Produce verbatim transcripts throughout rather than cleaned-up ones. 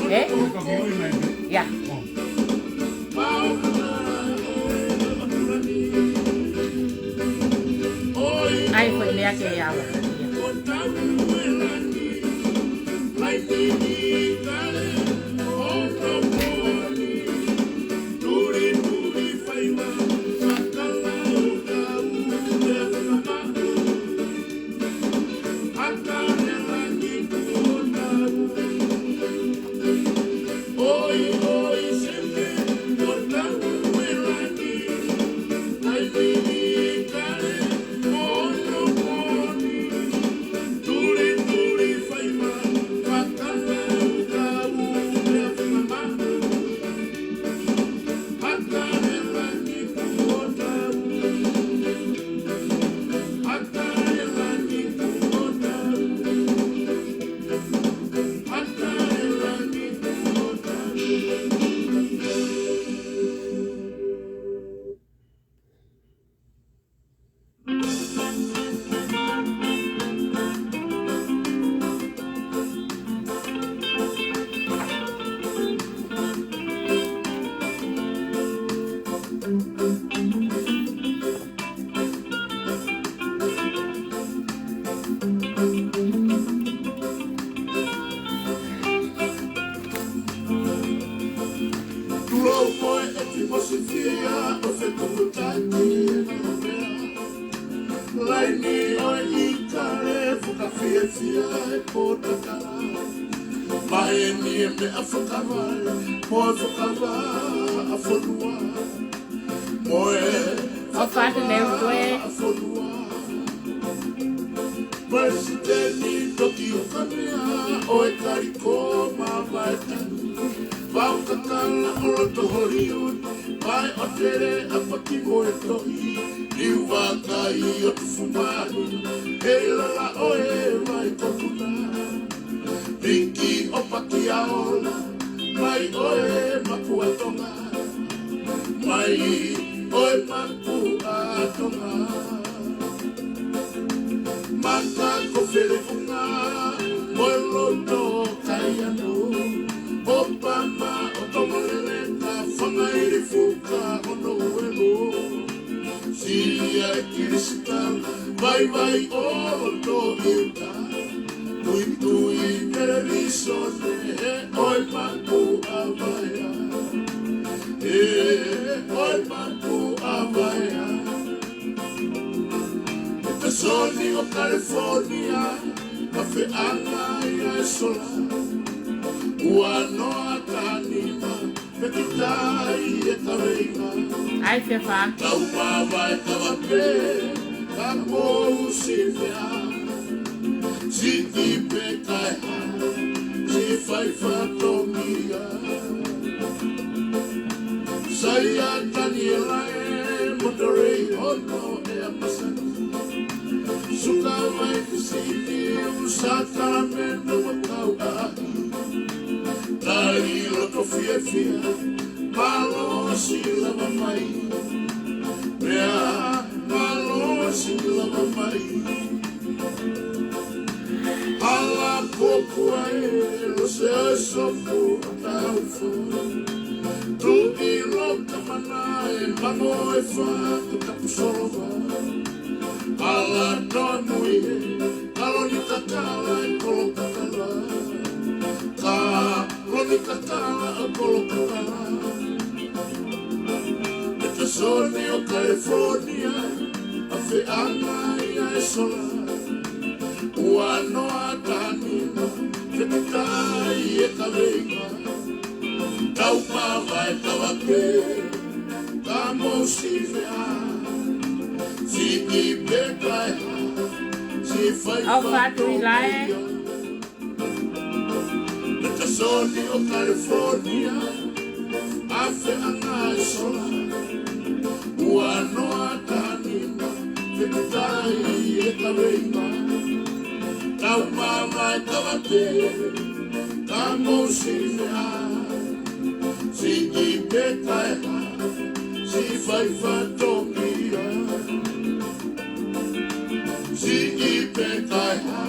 Eh? Ya. Ai, foʻi meʻa ke ia. Tulou mo e ʻeti mosifia ʻo fetuku taki e nofea. Laini ʻo e ʻIkale fakafiefia e pōtakala. Maheni e meʻa fakavae, mo e fakavaʻa fonua. Mo e fakavaʻa fonua. Palesiteni Tokiʻu Kanea ʻo e Kaliko Mavaetangi. Vau kakala ʻo loto Holiuti, vaʻe ʻo Teleʻa, Paki mo e Tohi, liu vakai ʻo Tufumahi, Heilala ʻo e Vai Kopuna, Viki ʻo Pakiaola, mai ʻo e Makuatonga, mai ʻo e Makuatonga. Maka ko Felefunga, mo e loto Kaiano, ʻo Pama, ʻo Tomoleleka, Fangaili Fuka, ʻo Nouelo. Silia e Kilisitala, vaivai ʻo loto Iuta. Tuitui Televīsone, he ʻoe Makuʻavaea. He ʻoe Makuʻavaea. Petisoni ʻo California, ka feʻanga ia e sola. Ua noa ka nima, pe kitai e kaveinga. ʻAi, Fefa. Tau mavae kava pē, ka mou si meʻa. Siʻi pē kae hā, siʻi fai fatongia. Saia Taniela e Monterey ono e a Masani. Suka mai Fisi Niu, Sacramento mo Kauaʻi. Tali Ko fiefia, mālō siʻi lava mai. Pea, mālō siʻi lava mai. Hala kōkua e lose ʻo e sopu ʻo Taufa. Tuʻi Lokamana e mango e fā ko Tapusolova. Hala Tōnui e Kaloni kakala e kolo kakala. Kaloni kakala e kolo kakala. Petasoni ʻo California, ʻa e feʻanga ia e sola. Ua noa taha nima, fetitai e kaveinga. Tau mavae kava pē, ka mou siʻi meʻa. Siʻi pē kae hā, siʻi fai. Au fatu i lae. Petasoni ʻo California, ʻa e feʻanga e sola. Ua noa taha nima, fetitai e kaveinga. Tau mavae kava pē, ka mou siʻi meʻa. Siʻi pē kae hā, siʻi fai fatongia. Siʻi pē kae hā,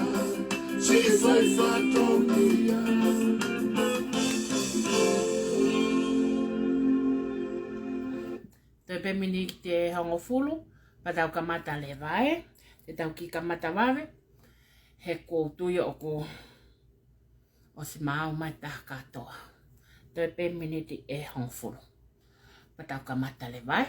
siʻi fai fatongia. Toe pē miniti ʻe hongofulu, pea tau kamata leva ē. Te tau kiʻi kamata vave, he ʻoku ou tui ʻoku ʻosi maau mai taha kātoa. Toe pē miniti ʻe hongofulu, pea tau kamata leva ē.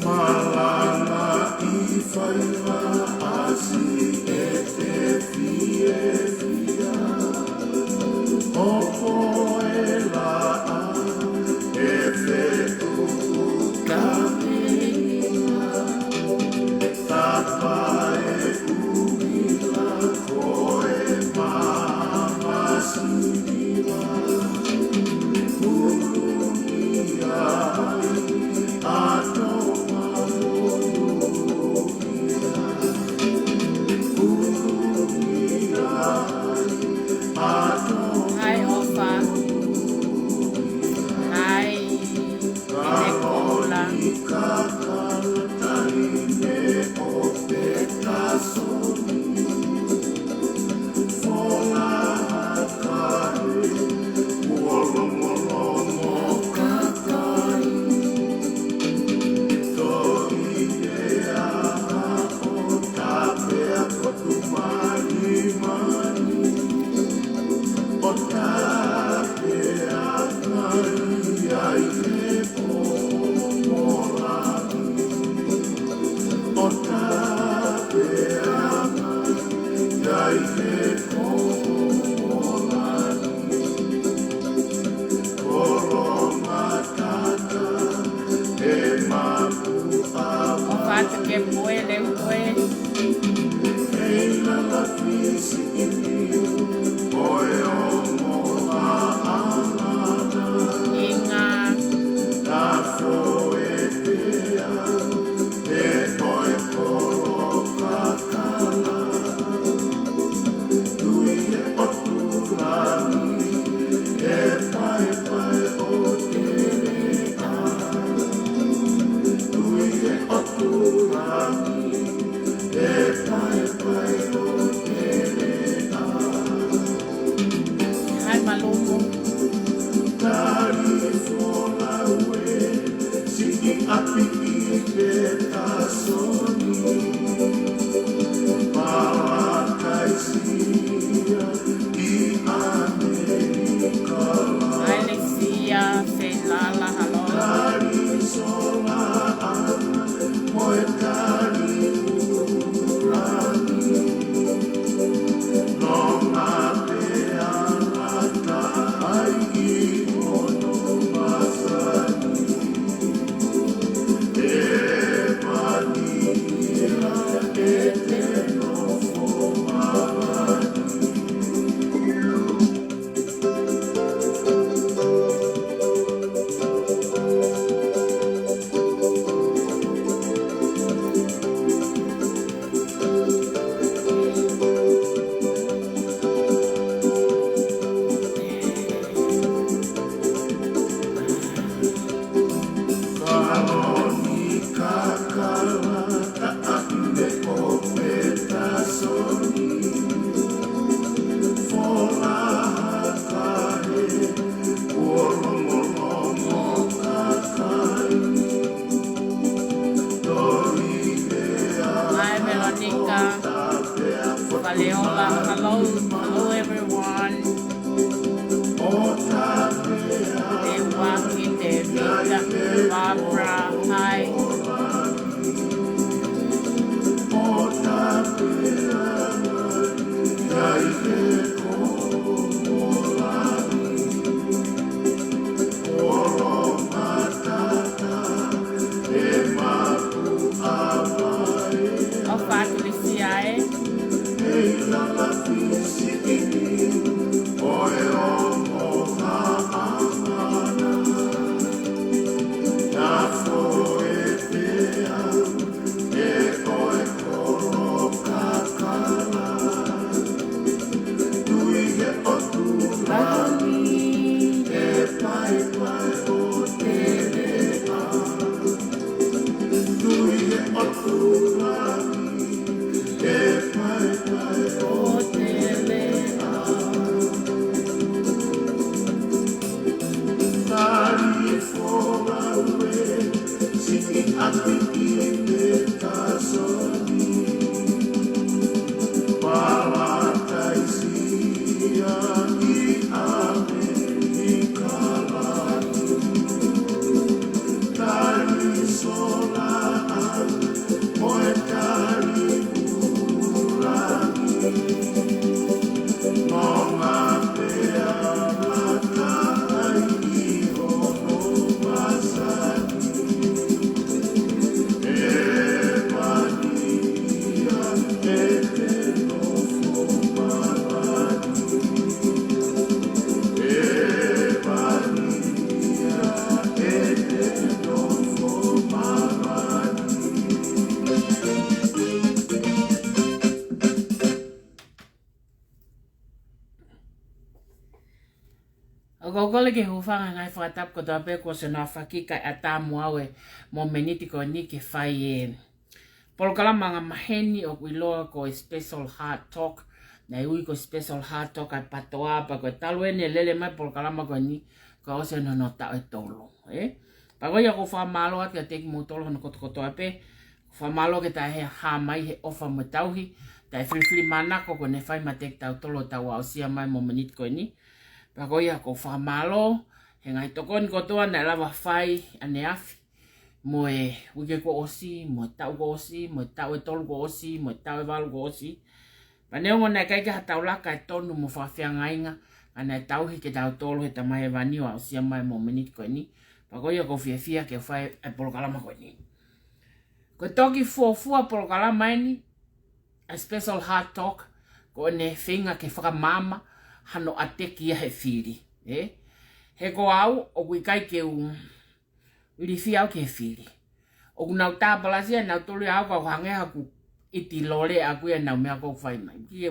Malanga ʻi faiva ʻasi e te fiefia. ʻOku ʻi ai e laʻā ʻe fetuku takinia. Tapa e ʻuhila ko e mama siniva. Pulungia ai ʻa Tonga. Hai ʻOfa. Hai Fitekola. ʻOfa atu ke moe leva koe. ʻInga. Hi, Alexia, Felala, hello. Hi, Veronica. Valeola. Hello, hello, everyone. Teuaki, Tevita, Barbara. Hi. ʻOfa atu Lisia ē. ʻOku ou kole ke hūfanga he ngaahi fakatapu kotoa pē kuo ʻosi hono fakakaukau ʻa Tamu au ʻi he mōmeniti ko eni ke fai e polokalama angamaheni ʻoku ʻiloa ko e Special Heart Talk. Naʻe ui ko e Special Heart Talk ʻa e PATOA, pea ko e talu eni e lele mai polokalama ko eni, kuo ʻosi hono taʻu ʻe tolu, ē? Pea ko ia ʻoku ou fakamālō atu kiate kimoutolu hono kotokotoa pē. Fakamālō ke taʻe hē hā mai he ʻofa mo e tauhi, taʻe filifilimānako kuo ne fai maʻa kitautolu ʻo tau aʻusia mai mōmeniti ko eni. Pea ko ia ʻoku ou fakamālō he ngaahi tokoni kotoa naʻe lava fai ʻaneafi, mo e uike kuo ʻosi, mo e taʻu kuo ʻosi, mo e taʻu ʻe tolu kuo ʻosi, mo e taʻu ʻe valu kuo ʻosi. Pea neongo naʻe ʻikai ke ha taulaka ʻe tonu mo fakafeangainga, ka naʻe tauhi kitautolu he Tamai Hēvani ʻo aʻusia mai mōmeniti ko eni. Pea ko ia ʻoku ou fiefia ke fai e polokalama ko eni. Ko e toki fuofua polokalama eni, ʻa e Special Heart Talk, ko ʻene feinga ke fakamaama hano ʻateki ia he fili, ē? He ko au, ʻoku ʻikai ke u ilifia au ki he fili. ʻOku nau tāpalasia nautolu ia au ka ʻoku hangē haku ʻiti lole ʻaku ia ʻenau meʻa ʻoku fai mai. Ki he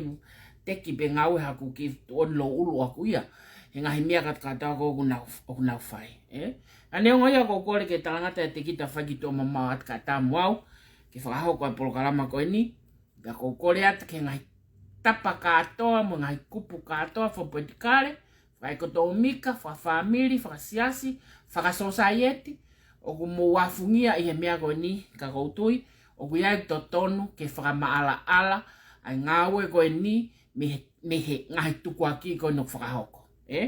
teki pē ngāue haku ki tuʻoni louʻulu ʻaku ia. He ngaahi meʻa kātoa kātoa ʻoku nau, ʻoku nau fai, ē? Ka neongo ia ʻoku ou kole ke talangata ʻiate kita fai ki tuʻa mamaʻo atu kia Tamu au, ke fakahoko ʻa e polokalama ko eni, pea ʻoku ou kole atu ki he ngaahi tapa kātoa, mo e ngaahi kupu kātoa, fakapolitikale, fakaʻekonōmika, fakafāmili, fakasiasi, fakasōsaieti, ʻoku mou afungia ʻi he meʻa ko eni, ka ʻoku ou tui ʻoku ʻi ai e totonu ke fakamaʻalaʻala ʻa e ngāue ko eni mei he, mei he ngaahi tukuakiʻi ko eni ʻoku fakahoko, ē?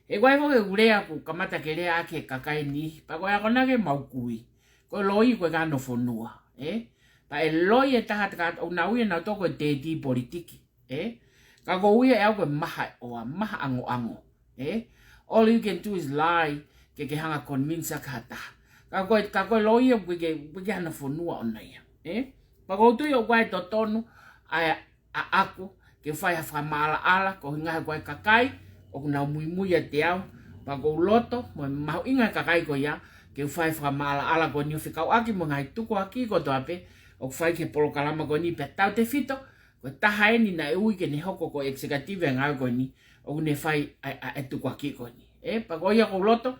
He ko e foʻi lea ʻoku kamata ke lea ʻaki e kakai ni, pea ko e akonaki ʻemau kui, ko e loi ko e kano fonua, ē? Pea ʻe loi e taha te ka ʻoku nau ui ʻe nautolu ko e tētī politiki, ē? Ka ʻoku ou ui ʻe au ko e maha ʻoa, maha ʻangoʻango, ē? All you can do is lie, ke ke hanga convince ʻaki ha taha. Ka ko e, ka ko e loi ʻoku ʻikai ke, ʻoku ʻikai ke hano fonua ʻona ia, ē? Pea ʻoku ou tui ʻoku ʻi ai e totonu ʻa e, ʻaʻaku ke fai ha fakamaʻalaʻala koeʻuhi ko e kakai ʻoku nau muimui ʻiate au. Pea ʻoku ou loto mo e mahuʻinga e kakai ko ia ke fai fakamaʻalaʻala ko eni ʻo fekauʻaki mo e ngaahi tukuakiʻi kotoa pē ʻoku fai ki he polokalama ko eni, pea tautefito ko e taha eni naʻe ui ke ne hoko ko e executive e ngāue ko eni, ʻoku ne fai ʻa e, ʻa e tukuakiʻi ko eni. Ē, pea ko ia ʻoku ou loto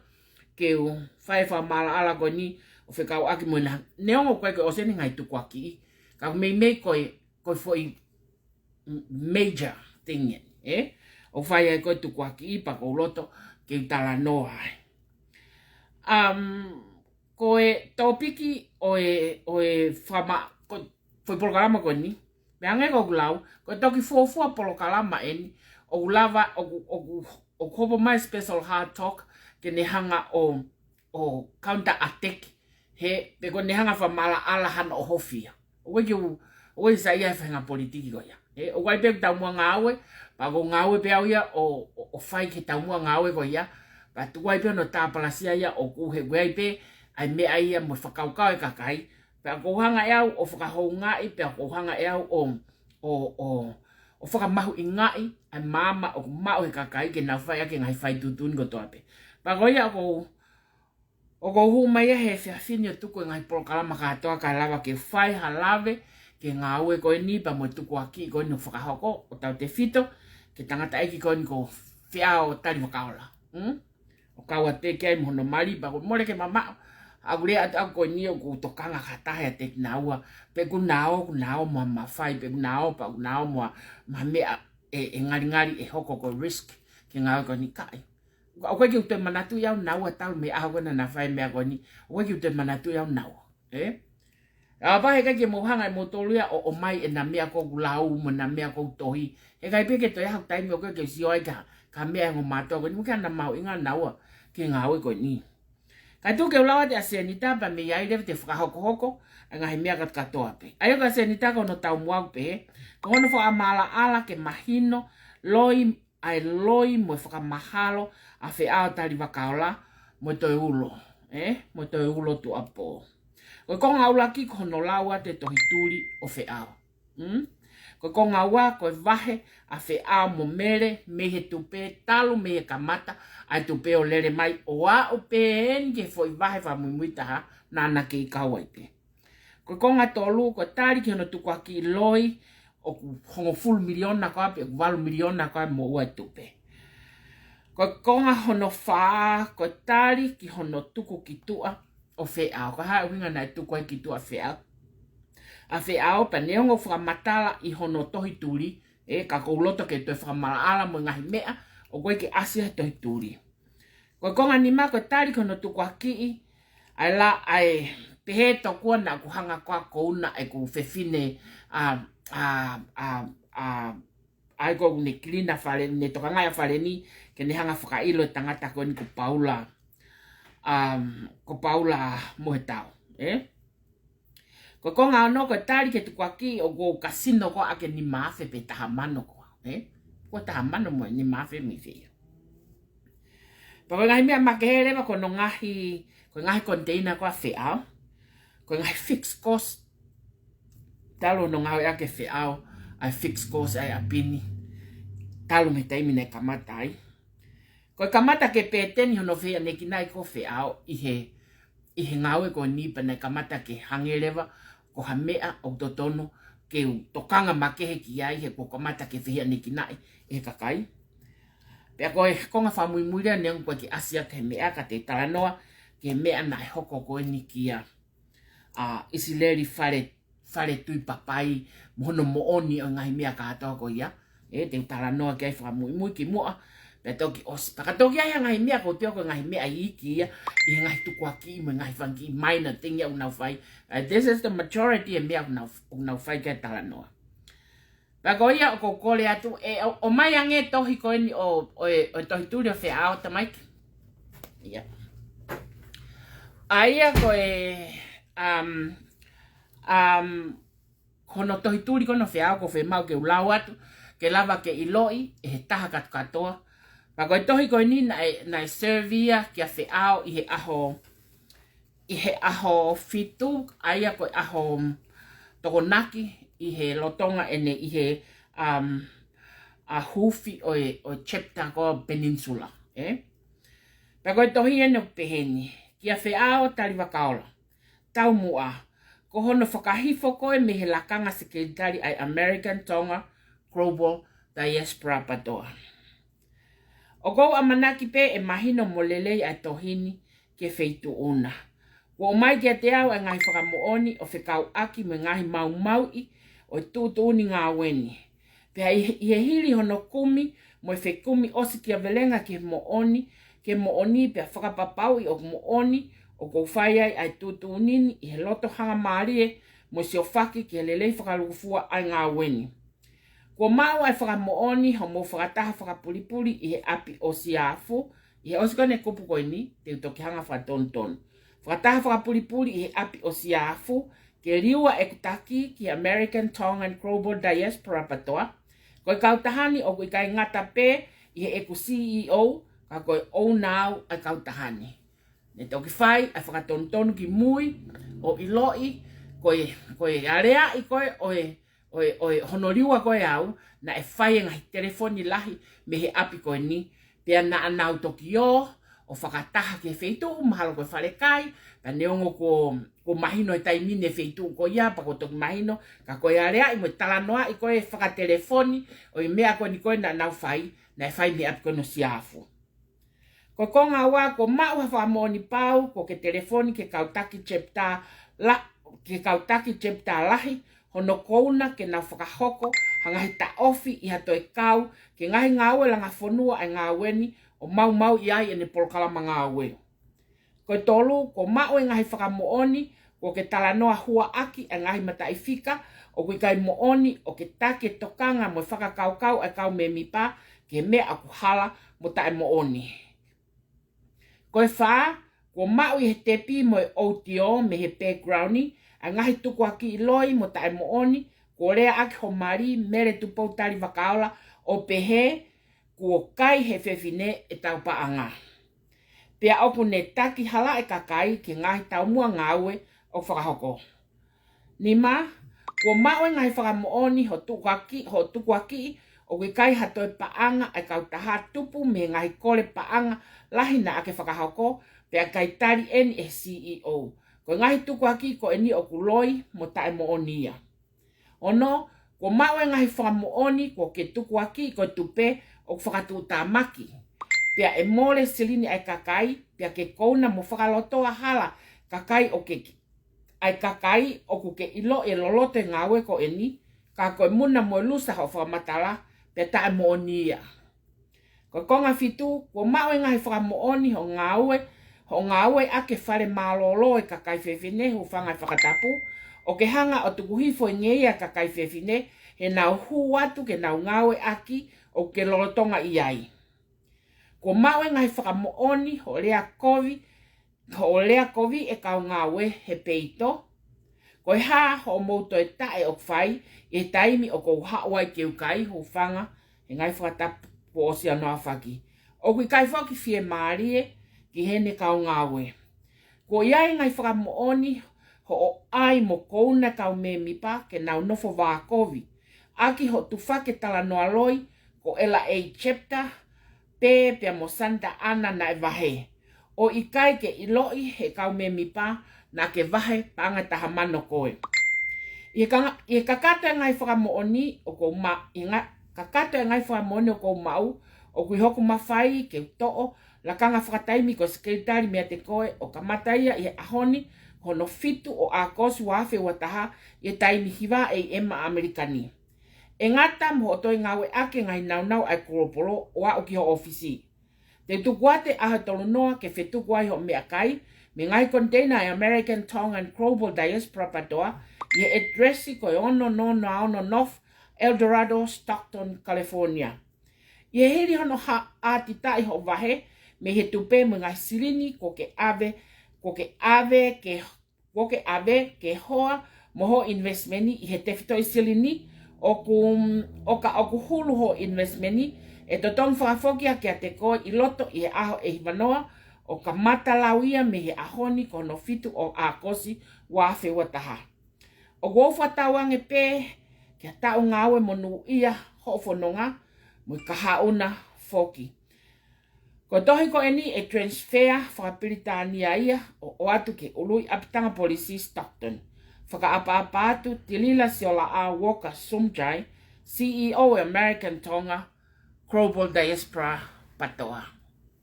ke u fai fakamaʻalaʻala ko eni ʻo fekauʻaki mo ena, neongo ko e ʻoku ʻosi eni e ngaahi tukuakiʻi, ka ʻoku meimei ko e, ko e foʻi major thing eni, ē? ʻOku fai ai ko e tukuakiʻi, pea ʻoku ou loto ke u talanoa ai. Um, ko e tōpiki ʻo e, ʻo e fakama-, ko e foʻi polokalama ko eni, meʻa ange ko ʻeku lau, ko e toki fuofua polokalama eni ʻoku lava, ʻoku, ʻoku, ʻoku hopo mai special hard talk ke ne hanga ʻo, ʻo counter attack, he pe ko ʻene hanga fakamaʻalaʻala hano ʻohofi ia. ʻOku ʻikai ke u, ʻoku ʻikai ke saiʻia he faʻahinga politiki ko ia. Ē, ʻoku ʻi ai pē ʻeku taumuʻa ngāue, pea ʻoku ou ngāue pē au ia ʻo, ʻo, ʻo fai ki he taumuʻa ngāue ko ia, pea tuku ai pē hono tāpalasia ia ʻoku, he ʻoku ʻi ai pē ʻa e meʻa ia mo e fakakaukau e kakai, pea ʻoku ou hanga ʻe au ʻo fakahoungaʻi, pea ʻoku ou hanga ʻe au ʻo, ʻo, ʻo, ʻo fakamahuʻingaʻi ʻa e maama ʻoku maʻu he kakai ke nau fai ʻaki e ngaahi faituʻutuʻuni kotoa pē. Pea ko ia ʻoku ou, ʻoku ou hū mai ia he efiafi ni ʻo tuku e ngaahi polokalama kātoa kae lava ke fai ha lave ki he ngāue ko eni pea mo e tukuakiʻi ko eni ʻoku fakahoko, ʻo tautefito ki he tangataʻeiki ko eni ko Feʻao Talivakaola. Hmm? ʻO kau atu ki ai mo hono mali, pea ʻoku mole ke mamaʻo ʻeku lea atu ʻaʻaku ko eni ʻoku tokanga ki ha taha ʻiate kinaua, pe ʻoku na ō, ʻoku na ō mo ha mafai, pe ʻoku na ō, pea ʻoku na ō mo ha, mo ha meʻa ʻe, ʻe ngalingali ʻe hoko ko e risk ki he ngāue ko eni, ʻikai. ʻOku ʻikai ke u toe manatuʻi au naua talu mei he ʻaho ko ē naʻa na fai e meʻa ko eni, ʻoku ʻikai ke u toe manatuʻi au naua, ē? ʻA pea heʻikai ke mou hanga ʻe moutolu ia ʻo, ʻomai ʻena meʻa ʻoku ou lau mo ʻena meʻa ʻoku ou tohi. Heʻikai pē ke toe ʻi ai haʻaku taimi ʻoku ou sio ai ki ha, ki ha meʻa ʻa e ongo mātuʻa ko eni, ʻoku ʻikai ke na mahuʻinga naua ki he ngāue ko eni. Kae tuku ke u lau atu ʻa Senita pea mei ai leva te u fakahokohoko ʻa e ngaahi meʻa kātoa pē. ʻA ia ko Senita ko hono taumuʻa ʻoku pehē, ko hono fakamaʻalaʻala ke mahino loi, ʻa e loi mo e fakamahalo ʻa Feʻao Talivakaola mo e toe ulo, ē? Mo e toe ulo tuʻuapō. Ko e konga ʻuluaki ko hono lau atu e tohi tuli ʻo Feʻao. Hmm? Ko e konga ua ko e vahe ʻa Feʻao mo Mele mei he tupe, talu mei he kamata ʻa e tupe ʻo lele mai ʻo aʻu pē eni ki he foʻi vahe fakamuimui taha naʻa na kei kau ai pē. Ko e konga tolu ko e tali ki hono tukuakiʻi loi ʻoku hongofulu miliona ko ā pe ʻoku valu miliona ko ā mo ua e tupe. Ko e konga hono fā ko e tali ki hono tuku ki tuʻa ʻo Feʻao. Ko e hā e ʻuhinga naʻe tuku ai ki tuʻa ʻa Feʻao? ʻA Feʻao pea neongo ʻoku fakamatala ʻi hono tohi tuli, ē, ka ʻoku ou loto ke toe fakamaʻalaʻala mo e ngaahi meʻa ʻoku ʻikai ke ʻasi he tohi tuli. Ko e konga nima ko e tali ki hono tukuakiʻi ʻa e la, ʻa e pehē tokua naʻa ku hanga ko ā ʻo una ʻeku fefine ʻa, ʻa, ʻa, ʻa, ʻa ia ko ʻene kilina fale, ne tokangaʻi ʻa fale ni ke ne hanga fakaʻilo e tangata ko eni ko Paula, um, ko Paula Mohetau, ē? Ko e konga ono ko e tali ki he tukuakiʻi ʻoku ou kasino ko ā ʻaki e nima afe pe taha mano ko ā, ē? Ko e taha mano mo e nima afe mei fē ia. Pea ko e ngaahi meʻa makehe leva ko hono ngaahi, ko e ngaahi container ko ā ʻa Feʻao, ko e ngaahi fixed cost, talu hono ngāueʻaki ʻe Feʻao ʻa e fixed cost ʻa e ʻapi ni, talu mei he taimi naʻe kamata ai. Ko e kamata ke pēteni hono fehiʻanekinaʻi ko ē ʻo Feʻao ʻi he, ʻi he ngāue ko eni pea naʻe kamata ke hangē leva ko ha meʻa ʻoku totonu ke u tokanga makehe ki ai he kuo kamata ke fehiʻanekinaʻi ʻe he kakai. Pea ko e konga fakamuimui leva neongo ʻoku ʻikai ke ʻasi ia ki he meʻa ka te u talanoa ki he meʻa naʻe hoko ko eni kia, ʻa, ʻIsileli Fale, Fale Tuʻipapai mo hono moʻoni ʻo e ngaahi meʻa kātoa ko ia. Ē, te u talanoa ki ai fakamuimui kimuʻa. ʻE toki ʻosi. Pea ka toki ʻi ai ha ngaahi meʻa ʻoku ou tui ko e ngaahi meʻa iiki ia, ʻi he ngaahi tukuakiʻi mo e ngaahi fanga kiʻi minor thing ia ʻoku nau fai. Uh, this is the majority ʻo e meʻa ʻoku nau, ʻoku nau fai ki ai e talanoa. Pea ko ia ʻoku ou kole atu, ʻe, ʻo, ʻomai ange e tohi ko eni ʻo, ʻo e, ʻo e tohi tuli ʻo Feʻao, tamaiki. Ia. ʻA ia ko e, um, um, ko hono tohi tuli ko eni ʻo Feʻao ʻoku ou fiemaʻu ke u lau atu, ke lava ke ʻiloʻi ʻe he taha kātoa kātoa. Pea ko e tohi ko eni naʻe, naʻe serve ia kia Feʻao ʻi he ʻaho, ʻi he ʻaho fitu, ʻa ia ko e ʻaho Tokonaki, ʻi he lolotonga ʻene ʻi he, um, ʻa hufi ʻo e, ʻo e chapter ko Peninsula, ē? Pea ko e tohi eni ʻoku pehē ni, kia Feʻao Talivakaola. Taumuʻa, ko hono fakahifo koe mei he lakanga sekelitali ʻa e American Tonga Global Diaspora PTOA. ʻOku ou ʻamanaki pē ʻe mahino mo lelei ʻa e tohi ni ki he feituʻu na. Kuo ʻomai kiate au ʻa e ngaahi fakamoʻoni ʻo fekauʻaki mo e ngaahi maumauʻi ʻo e tuʻutuʻuni ngāue ni. Pea ʻi, ʻi he hili hono kumi mo e fekumi ʻosi kia Velenga ki he moʻoni, ki he moʻoni pea fakapapauʻi ʻoku moʻoni, ʻoku ou fai ai ʻa e tuʻutuʻuni ni ʻi he loto hangamālie mo e siofaki ki he lelei fakalūkufua ʻa e ngāue ni. Kuo maʻu ʻa e fakamoʻoni hoʻomou fakataha fakapulipuli ʻi he ʻapi ʻo Siafu, ʻi he ʻosi ko eni e kupu ko eni, te u toki hanga fakatonutonu. Fakataha fakapulipuli ʻi he ʻapi ʻo Siafu, ke liua ʻeku taki ki he American Tongan Global Diaspora PTOA. Ko e kautaha ni ʻoku ʻikai ngata pē ʻi heʻeku C E O, ka ko e ʻouna au ʻa e kautaha ni. Ne toki fai ʻa e fakatonutonu ki mui, ʻo ʻiloʻi, ko e, ko e aleaʻi ko ē ʻo e, ʻo e, ʻo e hono liua ko ē au, naʻe fai e ngaahi telefoni lahi mei he ʻapi ko eni, pea naʻa nau toki ō, ʻo fakataha ki he feituʻu, mahalo ko e falekai, pea neongo kuo, kuo mahino he taimi ni e feituʻu ko ia, pea kuo toki mahino, ka ko e aleaʻi mo e talanoaʻi ko ē fakatelefoni, ʻo e meʻa ko eni ko ē naʻa nau fai, naʻe fai mei he ʻapi ko eni ʻo Siafu. Ko e konga ua, kuo maʻu ha fakamoʻoni pau, kuo ke telefoni ki he kau taki chapter la, ki he kau taki chapter lahi, hono kouna ke nau fakahoko ha ngaahi taʻofi ʻi ha toe kau ki he ngaahi ngāue langa fonua ʻa e ngāue ni ʻo maumauʻi ai ʻene polokalama ngāue. Ko e tolu, kuo maʻu e ngaahi fakamoʻoni, kuo ke talanoa huaʻaki ʻa e ngaahi mataʻifika ʻoku ʻikai moʻoni, ʻo ke taki e tokanga mo e fakakaukau ʻa e kau mēmipa ki he meʻa ʻoku hala mo taʻemoʻoni. Ko e fā, kuo maʻu ʻi he tepi mo e ʻoutiō mei he background ni ʻa e ngaahi tukuakiʻi loi mo taʻemoʻoni, kuo leaʻaki ho mali, Mele Tupou Talivakaola, ʻo pehē, kuo kai ʻe he fefine ʻetau paʻanga. Pea ʻoku ne taki hala e kakai ki he ngaahi taumuʻa ngāue ʻoku fakahoko. Nima, kuo maʻu e ngaahi fakamoʻoni hoʻo tukuakiʻi, hoʻo tukuakiʻi ʻoku ʻikai ha toe paʻanga ʻa e kautaha, tupu mei he ngaahi kole paʻanga lahi naʻa ke fakahoko, pea ʻikai tali eni ʻe he C E O. Ko e ngaahi tukuakiʻi ko eni ʻoku loi mo taʻemoʻoni ia. Ono, kuo maʻu e ngaahi fakamoʻoni kuo ke tukuakiʻi ko e tupe ʻoku fakatuʻutāmaki. Pea ʻe mole silini ʻa e kakai, pea ke kouna mo fakalotoa hala kakai ʻoku ke, ʻa e kakai ʻoku ke ʻiloʻi ʻe loloto e ngāue ko eni, ka ko e muna mo e lusa hoʻo fakamatala, pea taʻemoʻoni ia. Ko e konga fitu, kuo maʻu e ngaahi fakamoʻoni hoʻo ngāue, hoʻo ngāue ʻaki e fale mālōlō e kakai fefine, hūfanga he fakatapu, ʻo ke hanga ʻo tuku hifo e ngeia e kakai fefine, he nau hū atu ke nau ngāue ʻaki ʻoku ke lolotonga ʻi ai. Kuo maʻu e ngaahi fakamoʻoni hoʻo lea kovi, hoʻo lea kovi e kau ngāue he peito. Ko e hā hoʻomou toe taʻe ʻoku fai ʻi he taimi ʻoku ou haʻu ai ke u kai, hūfanga he ngaahi fakatapu kuo ʻosi ʻaofaki. ʻOku ʻikai foki fiemālie ki heʻene kau ngāue. Kuo ʻi ai e ngaahi fakamoʻoni hoʻo ʻai mo kouna e kau mēmipa ke nau nofo vākovi ʻaki hoʻo tufaki e talanoa loi ko ʻEla A. Chapter pē pea mo Santa Ana naʻe vahe, ʻo ʻikai ke ʻiloʻi ʻe he kau mēmipa naʻa ke vahe paʻanga ʻe taha mano koe. ʻI he kanga-, ʻi he kakato e ngaahi fakamoʻoni ʻoku ou ma-, ʻi he nga-, kakato e ngaahi fakamoʻoni ʻoku ou maʻu, ʻoku ʻi hoku mafai ke u toʻo lakanga fakataimi ko e sekelitali meiate koe, ʻo kamata ia ʻi he ʻaho ni, ko hono fitu ʻo ʻAokosi ua afe ua taha, ʻi he taimi hiva A M ʻa ʻAmelika ni. ʻE ngata mo hoʻo toe ngāueʻaki e ngaahi nāunau ʻa e Global ʻo aʻu ki ho ʻōfisi. Te u tuku atu e ʻaho ʻe tolu noa ke fetuku ai hoʻo meʻakai mei he ngaahi koniteina ʻa e American Tongan Global Diaspora PATOA ʻi he ʻētelesi ko e ono noa noa ono North El Dorado, Stockton, California. ʻI he hili hono ha-, ʻātitaʻi hoʻo vahe mei he tupe mo e ngaahi silini kuo ke ʻave, kuo ke ʻave ke, kuo ke ʻave ke hoa mo hoʻo investment ʻi he tefitoʻi silini, ʻoku, ʻo ka ʻoku hulu hoʻo investment, ʻe totongi fakafoki ia kiate koe ʻi loto ʻi he ʻaho ʻe hiva noa, ʻo kamata lau ia mei he ʻaho ni ko hono fitu ʻo ʻAokosi ua afe ua taha. ʻOku ou fakatauange pē ki ha taʻu ngāue monūʻia hoʻo fononga mo e kahaʻu na foki. Ko e tohi ko eni ʻe transfer fakapilitānia ia ʻo ʻoatu ki he ʻuluʻi ʻapitanga polisi Stockton. Fakaʻapaʻapa atu, Tilila Siolaʻau Walker Sumjai, C E O American Tonga Global Diaspora PATOA.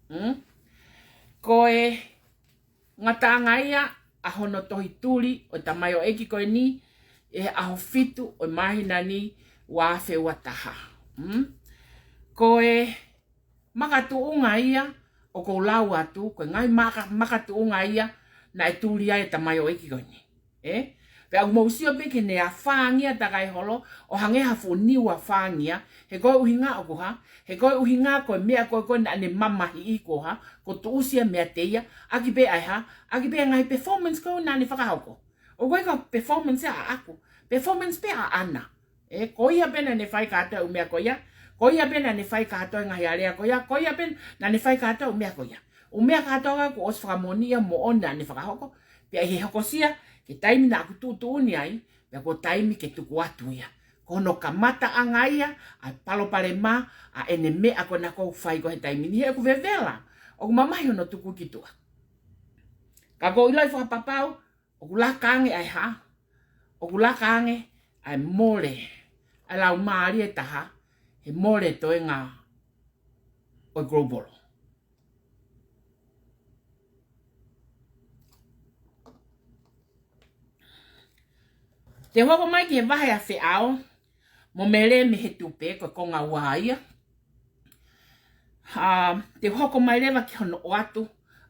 Hmm? Ko e ngataʻanga ia ʻa hono tohi tuli ʻo e tamaioʻeiki ko eni ʻi he ʻaho fitu ʻo e māhina ni ua afe ua taha. Hmm? Ko e makatuʻunga ia ʻoku ou lau atu, ko e ngaahi maka-, makatuʻunga ia naʻe tuli ai e tamaioʻeiki ko eni. Ē? Pea ʻoku mou sio pē ki heʻene afāngia takai holo, ʻo hangē ha fuʻu niu afāngia, he ko e ʻuhinga ʻoku hā, he ko e ʻuhinga ko e meʻa ko ē ko ē naʻa ne mamahiʻi ko e hā, ko e tuʻusi ia meiate ia, ʻaki pē ʻa e hā, ʻaki pē ʻa e ngaahi performance ko ē naʻa ne fakahoko. ʻOku ʻikai ko e performance ia ʻaʻaku, performance pē ʻaʻana. Ē, ko ia pē naʻa ne fai kātoa e ʻū meʻa ko ia, ko ia pē naʻa ne fai kātoa e ngaahi alea ko ia, ko ia pē naʻa ne fai kātoa e ʻū meʻa ko ia. ʻŪ meʻa kātoa kuo ʻosi fakamoʻoni ia moʻoni naʻa ne fakahoko, pea ʻi he hokosia ki he taimi naʻa ku tuʻutuʻuni ai, pea ko e taimi ke tuku atu ia. Ko hono kamataʻanga ia ʻa e palopalema ʻa ʻene meʻa ko ena ʻoku fai ko ē he taimi ni, he ʻoku vevela, ʻoku mamahi hono tuku ki tuʻa. Ka ʻoku ou ʻiloʻi fakapapau, ʻoku laka ange ʻa e hā, ʻoku laka ange ʻa e mole ʻa e laumālie ʻe taha he mole toenga ʻo e Global. Te u hoko mai ki he vahe ʻa Feʻao mo Mele mei he tupe, ko e konga ua ia. Ha, te u hoko mai leva ki hono ʻoatu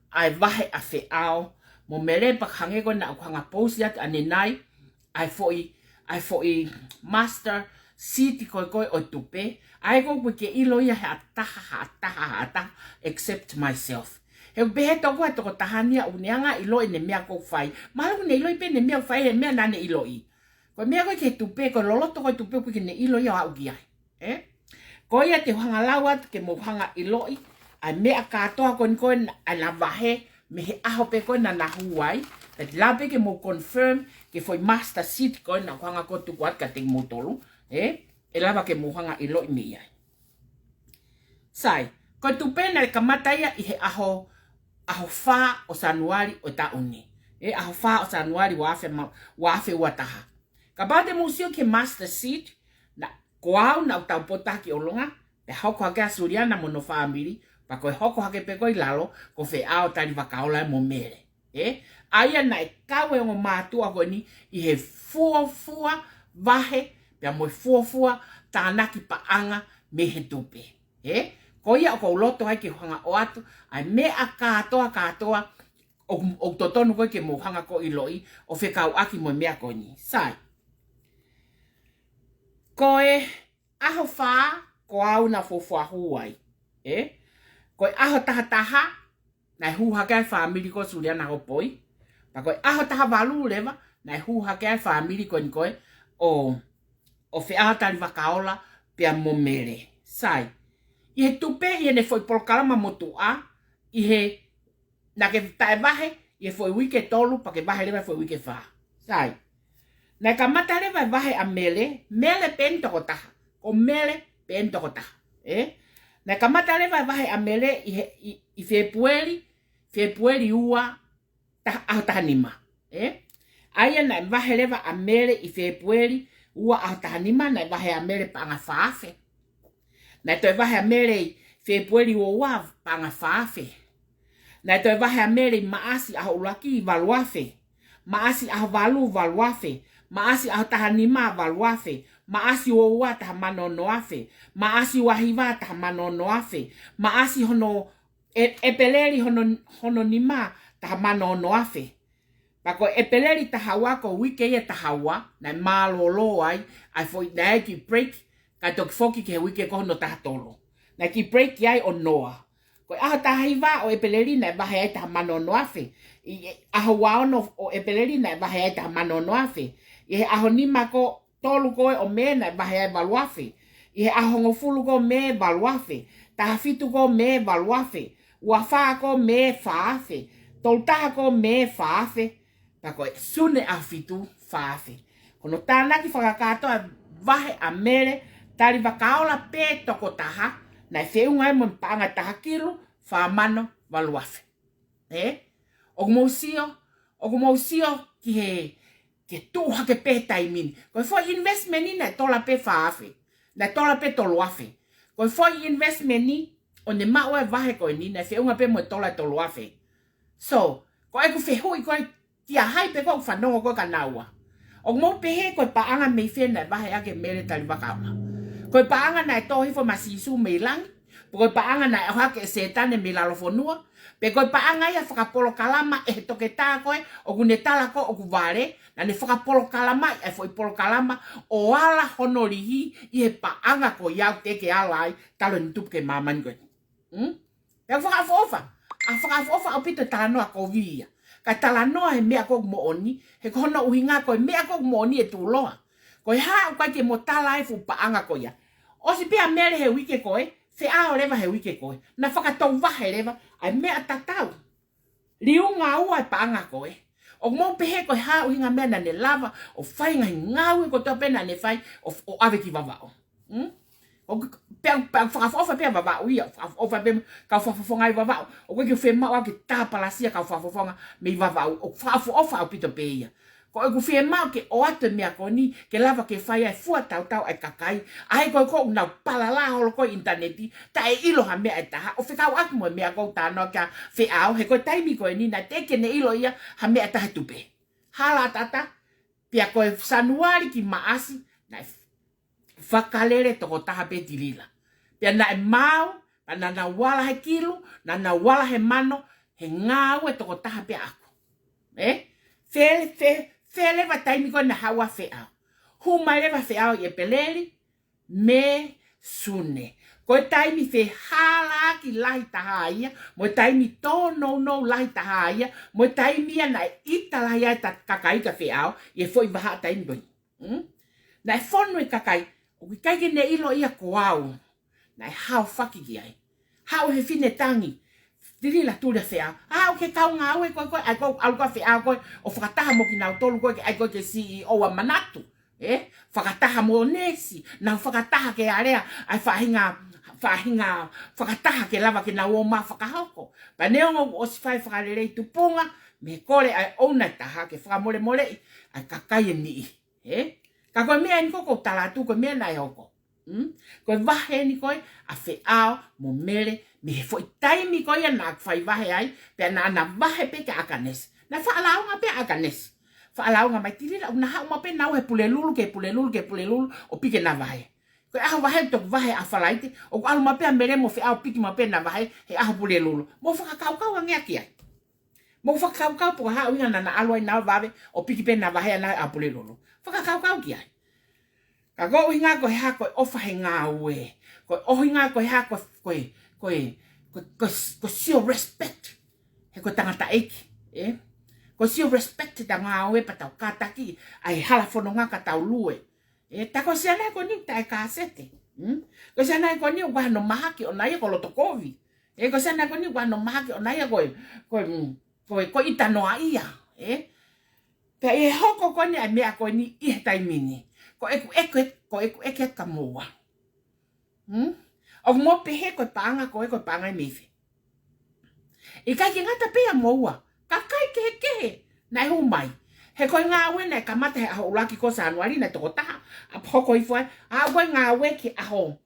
ʻa e vahe ʻa Feʻao mo Mele, pea hangē ko ena ʻoku hanga ʻo post atu ʻanenai ʻa e foʻi, ʻa e foʻi master sheet ko ē ko ē ʻo e tupe. ʻA ia ʻoku ʻikai ke ʻilo ia ʻe ha taha, ha taha, ha taha, except myself. He ʻoku pehē toku ʻa e tokotaha ni ia ʻoku ne hanga ʻo ʻiloʻi ʻene meʻa ʻoku fai. Mahalo ʻoku ne ʻiloʻi pē ʻene meʻa ʻoku fai he meʻa naʻa ne ʻiloʻi. Ko e meʻa ko ē ki he tupe, ko e loloto ko ē tupe ʻoku ʻikai ke ne ʻilo ia ʻo aʻu ki ai. Ē? Ko ia te u hanga ʻo lau atu ke mou hanga ʻo ʻiloʻi ʻa e meʻa kātoa ko eni ko ē ʻa ʻena vahe mei he ʻaho pē ko ē naʻa na hū ai. Pea te u lava pē ke mou confirm ki he foʻi master sheet ko ena ʻoku hanga ʻo tuku atu kiate kimoutolu. Ē? ʻE lava ke mou hanga ʻo ʻiloʻi mei ai. Sai, ko e tupe naʻe kamata ia ʻi he ʻaho, ʻaho fā ʻo Sānuali ʻo e taʻu ni. Ē, ʻaho fā ʻo Sānuali ua afe ma-, ua afe ua taha. Kapau te mou sio ki he master sheet, naʻa, ko au naʻa ku taupotu taha ki ʻolunga, pea hoko hake ʻa Suliana mo hono fāmili, pea ko e hoko hake pē ko ē ʻi lalo, ko Feʻao Talivakaola mo Mele. Ē, ʻa ia naʻe kau e ongo mātuʻa ko eni ʻi he fuofua vahe, pea mo e fuofua tānaki paʻanga mei he tupe. Ē, ko ia ʻoku ou loto ai ke u hanga ʻo ʻoatu ʻa e meʻa kātoa, kātoa ʻoku, ʻoku totonu ko ē ke mou hanga ʻo ʻiloʻi ʻo fekauʻaki mo e meʻa ko eni. Sai. Ko e ʻaho fā, ko au naʻa ku fuofua hū ai. Ē? Ko e ʻaho taha taha, naʻe hū hake ai e fāmili ko Suliana Hopoi. Pea ko e ʻaho taha valu leva, naʻe hū hake ai e fāmili ko eni ko ē ʻo, ʻo Feʻao Talivakaola pea mo Mele. Sai. ʻI he tupe, ʻi heʻene foʻi polokalama motuʻa, ʻi he naʻa ke taʻe vahe ʻi he foʻi uike ʻe tolu, pea ke vahe leva he foʻi uike ʻe fā. Sai. Naʻe kamata leva e vahe ʻa Mele, Mele pē eni tokotaha. Ko Mele pē eni tokotaha. Ē? Naʻe kamata leva e vahe ʻa Mele ʻi he, ʻi, ʻi Fēpueli, Fēpueli ua, taha, ʻaho taha nima. Ē? ʻA ia naʻe vahe leva ʻa Mele ʻi Fēpueli ua, ʻaho taha nima, naʻe vahe ʻa Mele paʻanga fā afe. Naʻe toe vahe ʻa Mele ʻi Fēpueli ua ua, paʻanga fā afe. Naʻe toe vahe ʻa Mele ʻi Maʻasi ʻaho ʻuluaki, valu afe. Maʻasi ʻaho valu, valu afe. Maʻasi ʻaho taha nima, valu afe. Maʻasi ua ua taha mano ono afe. Maʻasi ua hiva taha mano ono afe. Maʻasi hono, ʻe-, ʻEpeleli hono, hono nima taha mano ono afe. Pea ko ʻEpeleli taha ua ko e uike ia taha ua, naʻe mālōlō ai, ʻa e foʻi naʻe kiʻi break, kae toki foki ki he uike ko hono taha tolu. Naʻe kiʻi break ai ʻo Noa. Ko e ʻaho taha hiva ʻo ʻEpeleli naʻe vahe ai taha mano ono afe. ʻI he ʻaho ua ono ʻo ʻEpeleli naʻe vahe ai taha mano ono afe. ʻI he ʻaho nima ko tolu ko ē ʻo Mē naʻe vahe ai valu afe. ʻI he ʻaho hongofulu ko ē ʻo Mē valu afe. Taha fitu ko ē ʻo Mē valu afe. Ua fā ko ē ʻo Mē fā afe. Tolu taha ko ē ʻo Mē fā afe. Pea ko e Sune ʻaho fitu fā afe. Ko hono tānaki fakakātoa e vahe ʻa Mele Talivakaola pē tokotaha, naʻe feʻunga ai mo e paʻanga taha kilu fā mano valu afe. Ē? ʻOku mou sio, ʻoku mou sio ki he, ke tuʻu hake pē taimi ni. Ko e foʻi investment ni naʻe tola pē fā afe. Naʻe tola pē tolu afe. Ko e foʻi investment ni, ʻo ne maʻu e vahe ko eni, naʻe feʻunga pē mo e tola tolu afe. So, ko ʻeku fehuʻi ko ē kia hai pē ko ē ʻoku fanongo ko ē kia naua. ʻOku mou pehē ko e paʻanga mei fē naʻe vahe ʻaki ʻe Mele Talivakaola? Ko e paʻanga naʻe tō hifo mai ʻa Sīsū mei langi, pe ko e paʻanga naʻe ʻohake ʻe Sētane mei lalo fonua, pe ko e paʻanga ia fakapolokalama ʻe he toketā ko ē ʻoku ne tala ko ē ʻoku vale, naʻa ne fakapolokalamaʻi ʻa e foʻi polokalama ʻo ala hono lihi ʻi he paʻanga ko ia ʻoku teʻeki ala ai, talu ʻene tupu ki māmani ko ē. Hmm? Pea fakaʻofoʻofa. ʻA fakaʻofoʻofa ʻaupito e talanoa kovi ia. Kae talanoa he meʻa ko ē ʻoku moʻoni, he ko hono ʻuhinga ko e meʻa ko ē ʻoku moʻoni ʻe tuʻuloa. Ko e hā ʻoku ʻikai ke mo tala ai e fuʻu paʻanga ko ia? ʻOsi pē ʻa Mele he uike ko ē, feʻao leva he uike ko ē. Naʻa fakatau vahe leva ʻa e meʻa tatau. Liunga ua e paʻanga ko ē. ʻOku mou pehē ko e hā ʻuhinga e meʻa naʻa ne lava ʻo fai e ngaahi ngāue kotoa pē naʻa ne fai ʻo, ʻo ʻave ki Vavaʻu? Hmm? ʻOku, pea, pea fakaʻofoʻofa pē ʻa Vavaʻu ia, fakaʻofoʻofa pē kau fakafofonga ʻi Vavaʻu. ʻOku ʻikai ke fiemaʻu ke tāpalasia kau fakafofonga mei Vavaʻu. ʻOku fakaʻofoʻofa ʻaupito pē ia. Ko ʻeku fiemaʻu ke ʻoatu e meʻa ko eni, ke lava ke fai ai e fua tautau ʻa e kakai. ʻA ē ko ē ʻoku nau palala holo ko ē ʻi he ʻinitaneti, taʻeʻilo ha meʻa ʻe taha, ʻo fekauʻaki mo e meʻa ko ē ʻoku talanoa ki ai ʻa Feʻao, he ko e taimi ko eni naʻe teʻeki ke ne ʻilo ia ha meʻa ʻe taha ʻi tupe. Hala ʻataʻatā, pea ko e Sānuali ki Maʻasi, naʻe fakalele tokotaha pē Tilila. Pea naʻe maau, pea naʻa nau ala he kilu, naʻa nau ala he mano, he ngāue tokotaha pē ʻaʻaku. Ē? Fē, fē, fē leva e taimi ko ē naʻe haʻu ai ʻa Feʻao. Hū mai leva ʻa Feʻao ʻi ʻEpeleli, Mē, Sune. Ko e taimi fehālaaki lahi taha ia, mo e taimi tōnounou lahi taha ia, mo e taimi ia naʻe ʻita lahi ai e ta-, kakai kia Feʻao, ʻi he foʻi vahaʻa taimi ko ē. Hmm? Naʻe fonu e kakai, ʻoku ʻikai ke ne ʻilo ia ko au. Naʻe haofaki ki ai. Haʻu he fine tangi. Tilila, tuli ʻa Feʻao. ʻA, ʻoku ke kau ngāue ko ē, ko ē, ʻa ē ko ē ʻalu ko ē ʻa Feʻao ko ē, ʻo fakataha mo kinautolu ko ē, ke ʻai ko ē ki he C E O ʻa Manatu. Ē? Fakataha mo e neesi, nau fakataha ke alea, ʻa e faʻahinga, faʻahinga, fakataha ke lava ke nau ō mai ʻo fakahoko. Pea neongo ʻoku ʻosi fai e fakalelei tupunga, mei he kole ʻa e ʻouna ʻe taha ke fakamolemoleʻi ʻa e kakai ʻe niʻihi. Ē? Ka ko e meʻa eni ko ē ʻoku ou tala atu, ko e meʻa naʻe hoko. Hmm? Ko e vahe eni ko ē ʻa Feʻao mo Mele, mei he foʻi taimi ko ia naʻa ku fai vahe ai, pea naʻa na vahe pē kia ʻAkanesi. Naʻe faʻa lāunga pē ʻa ʻAkanesi. Faʻa lāunga mai, Tilila, ʻoku na haʻu mai pē naua he Pulelulu ki he Pulelulu ki he Pulelulu ʻo piki ʻena vahe. Ko e ʻaho vahe, toki vahe ʻa Falaite, ʻoku ʻalu mai pē ʻa Mele mo Feʻao ʻo piki mai pē ʻena vahe he ʻaho Pulelulu. Mou fakakaukau ange ki ai. Mou fakakaukau pe ko e hā e ʻuhinga naʻa na ʻalu ai naua ʻo vave ʻo piki pē ʻena vahe ʻana he ʻaho Pulelulu. Fakakaukau ki ai. Ka ko e ʻuhinga ko e hā, ko e ʻofa he ngāue. Ko e ʻuhinga ko e hā, ko e, ko e, ko e, ko e, ko e, ko e sio respect. He ko e tangataʻeiki, ē? Ko e sio respect ʻeta ngāue pea tau kātaki ʻa e hala fononga ka tau lue. Ē, tā ko e siana ko eni taʻe kāsete. Hmm? Ko e siana ko eni ʻoku ʻi ai hano mahaki ʻoʻona ia ko e loto kovi. Ē, ko e siana ko eni ʻoku ʻi ai hano mahaki ʻoʻona ia ko e, ko e, mm, ko e, ko e ʻita noaʻia. Ē? Pea ʻi he hoko ko eni ʻa e meʻa ko eni ʻi he taimi ni. Ko ʻeku, ʻeku, ko ʻeku ʻeke kia moua. Hmm? ʻOku mou pehē ko e paʻanga ko ē, ko e paʻanga ʻi mei fē? ʻIkai ke ngata pē ʻia moua. Kakai kehekehe naʻe hū mai. He ko e ngāue naʻe kamata he ʻaho ʻuluaki ko Sānuali naʻe toko taha. ʻA hoko hifo ai. ʻA ko e ngāue ki he ʻaho.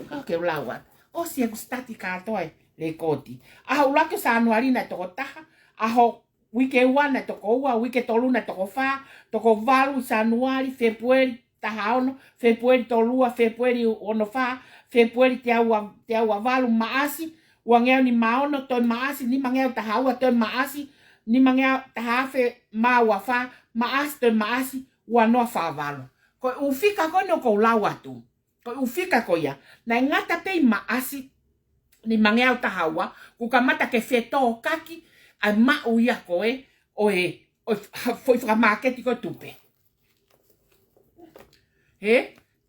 Ka ke lau atu. ʻOsi ʻeku study kātoa e lekooti. ʻAho ʻuluaki Sānuali naʻe toko taha. ʻAho uike ua naʻe toko ua, uike tolu naʻe toko fā, toko valu Sānuali, Fēpueli, taha ono, Fepueli tolu ua, Fepueli ono fā, Fepueli teau ua, teau ua valu, Maʻasi ua ngeau nima ono, toe Maʻasi nima ngeau taha ua, toe Maʻasi nima ngeau taha afe mā ua fā, Maʻasi, toe Maʻasi ua noa fā valu. Ko e ʻū fika ko eni ʻoku ou lau atu, ko e ʻū fika ko ia, naʻe ngata pē ʻi Maʻasi nima ngeau taha ua, kuo kamata ke fetōkaki ʻa e maʻu ia ko ē ʻo e, ʻo e foʻi fakamāketi ko e tupe. Hē?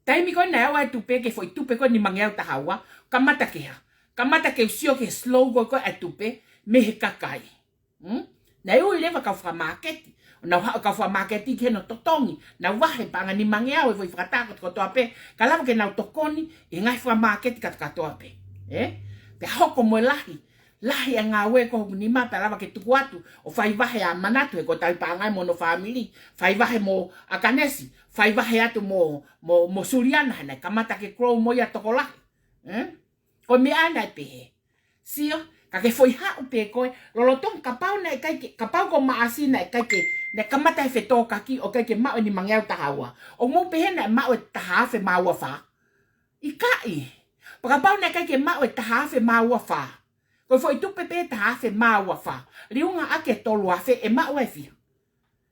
Taimi ko ē naʻe ʻave ʻa e tupe ki he foʻi tupe ko ē nima ngeau taha ua, kamata ke hā? Kamata ke u sio ki he slow ko ē ʻa e tupe mei he kakai. Hmm? Naʻe ui leva kau fakamāketi. ʻO nau haʻu kau fakamāketi ki heni ʻo totongi. Nau vahe paʻanga nima ngeau ʻo e foʻi fakataha kotoa pē. Ka lava ke nau tokoni ʻi he ngaahi fakamāketi kotoa pē. Ē? Pea hoko mo e lahi. Lahi ʻa e ngāue ko hoku nima pea lava ke tuku atu ʻo fai vahe ʻa Manatu he ko e tauhi paʻanga ia mo hono fāmili. Fai vahe mo ʻAkanesi. Fai vahe atu mo, mo, mo Suliana he naʻe kamata ke grow mo ia tokolahi. Ē? Ko e meʻa naʻe pehē. Sio, ka ke foʻi haʻu pē koe, lolotonga kapau naʻe ʻikai ke, kapau ko Maʻasi naʻe ʻikai ke, naʻe kamata e fetōkaki ʻo ʻikai ke maʻu e nima ngeau taha ua. ʻOku mou pehē naʻe maʻu e taha afe mā ua fā? ʻIkai. Pea kapau naʻe ʻikai ke maʻu e taha afe mā ua fā, ko e foʻi tupe pē taha afe mā ua fā, liunga ʻaki e tolu afe ʻe maʻu ai e fiha?